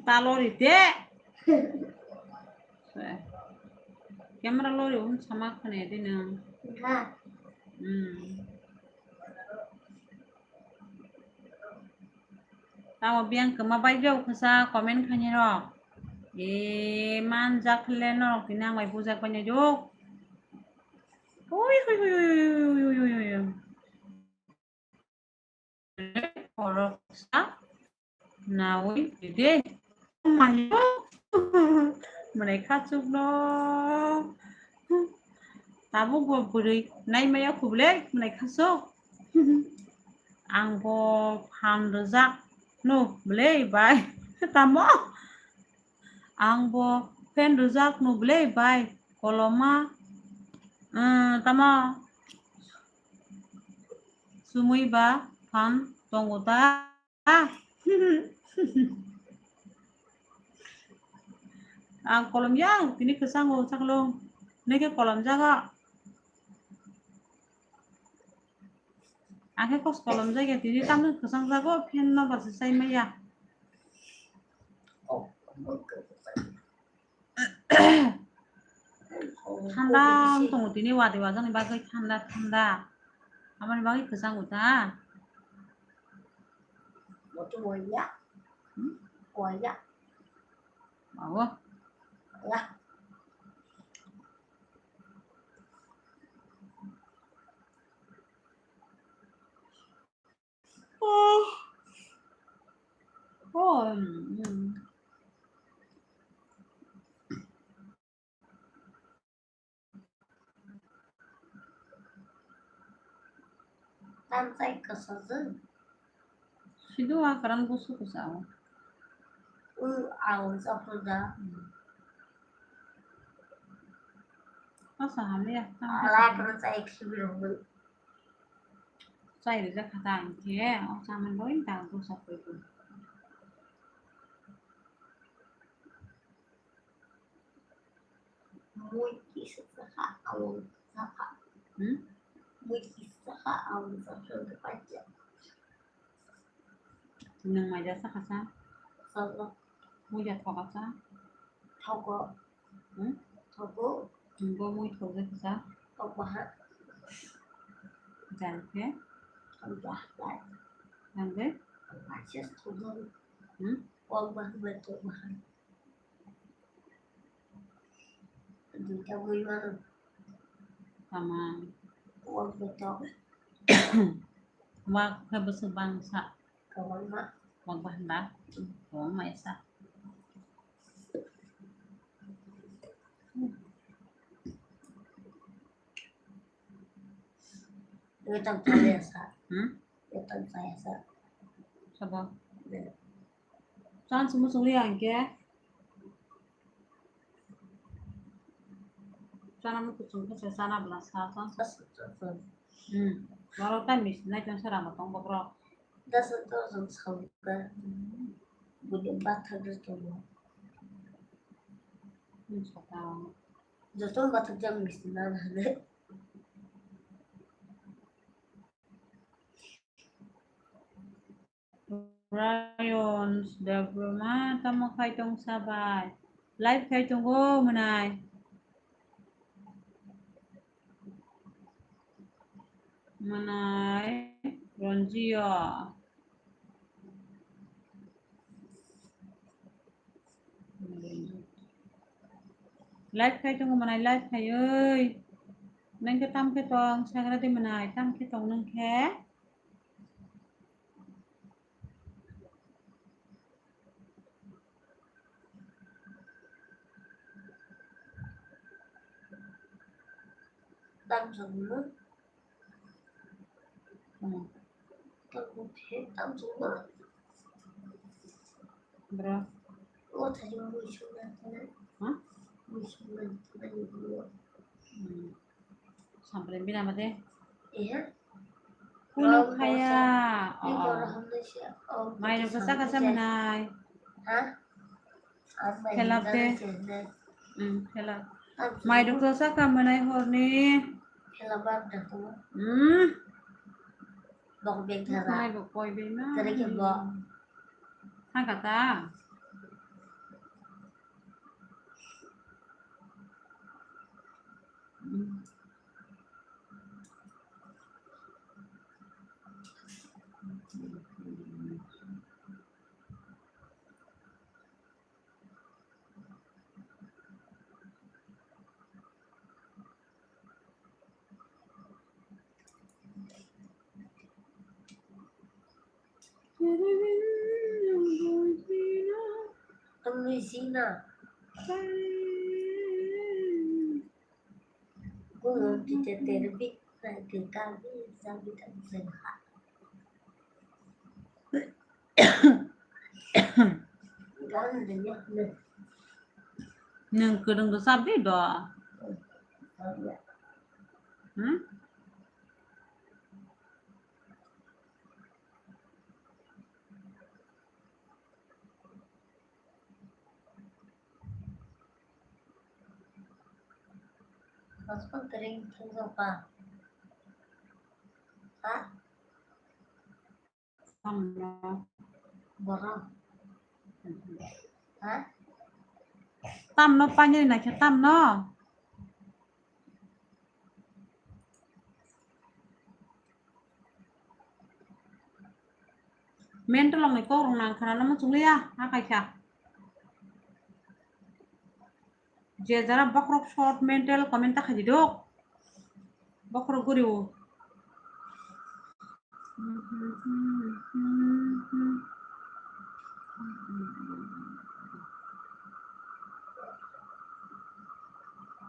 Ta lori de. Camera lori un sama khane de nang. Ha. Hmm. Tamo biyang kwma bai jao khasa comment khainai rok. E, manjak le norok tini ang bai bujak bai nai jok. Ui, ui, ui. Khoroksa nawi de. Mayo. Mwnai khachuk no. Tabuk bo bwrwi naimaya khuble mwnai khachuk. Ang bo phan rwjak no ble bai. Tamo? Ang bo fan rwjak no ble bai. Koloma. Tamo? Sumui ba Phan tongo ta? Ang kolom ya, tini kwchango, chaklong. Neke kolom jaga. Ang khe kos kolom jaga, tini tamno kwchang jago, fan no basa sai maya. Thanda wng tongo tini wadi wajani bagwi thanda thanda. Aboni bagwi kwchango ta. Moto waya. Hmm? Waya. Awo. Ya. Oh. Oh, mm. Tamsai kwsajwk. Sido a kwran busu kwsa o. U, aung sa phuda. Asa hamya. Ala kwran sa ek sibir hubul. Chai rijak kha ta ang khe, o chamani bagwi ta ang dosa koi koi. Mui kisa sakha, aung sakha. Hmm? Mui kisa sakha, aung sakha, pacha. Nwng mai jasa kha sa? Sabo. Mui ja thoka sa? Thogo. Hmm? Thogo. Nwng bo mui thok ja kha sa? Thok baha. Jang khe? Thok baha. Jang de? Pacha thogo. Hmm? Thok baha, thok baha. Duita bui mano. Tama. Wak betok. Wak khe bwswk bangsa. Kwbangma. Wak bahanda. Kwbangma esa. Duita bui esa. Hmm? Duita bui esa. Sabo. Chance muchung liya hinkhe. Chana muchung khe se chana bwla sa chance. Hmm. Borok tai misti nai tong se rama tong bokrok. Dasa to jong sauka. Budi bathak de tongo. Hmm, saka. Joto bathak jang misti na na. Ryan Debbarma, tamo khai tong sabai? Live khai tongo mwnai. Mwnai Ronjio. Live khai tongo mwnai, live khai oi. Nang khe tam khe tong, sagra di mwnai, tam khe tong nang khe? Tam songno. Hmm. Tam songno. Bro. O thari mui songna thana. Ha? Mui songna thana ni bro. Hmm. Samprai bina mate. Iya. Kunu khaya. Ni boro hamle se. Mai rok sa kasa mwnai. Ha? Khela te. Hmm, khela. Mai rok sa ka mwnai horni. Khela bak da to. Hmm. Bok bek thara. Mai bok koi be ma. Tere ke bok. Thang kata. Amazing na. Gulung kita terbi na kita bisa bisa. Nwng kwrwng rwchap di do. Hmm? Ang tring thung jong pa. Ha? Tamno. Borok. Ha? Tamno pani na khe tamno. Mental ongni kok rong nang khana no muchung liya, ha kaisa. Je jara bokrok short mental comment ta khaidi dok. Bokrok guriwo.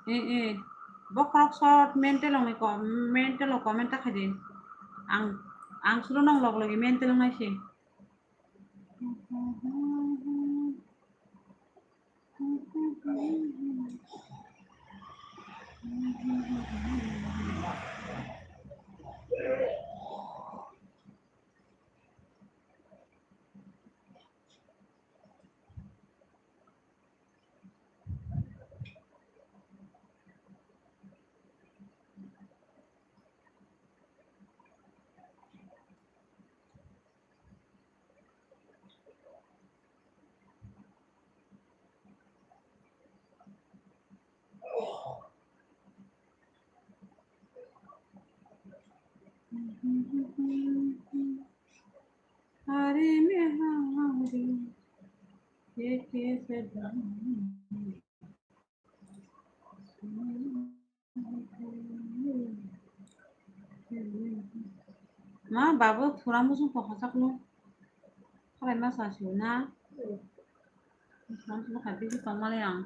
Eh, eh. Bokrok short mental ongni ko-, mental o comment ta khaidi. Ang, ang suru nong log logi mental wngnai se. Hari mein hari, ye kaise dam. Ma babu thura muchung tongkha sakno. Khalai ma sa siu na. Muchung tongkha bisi tongmani ang.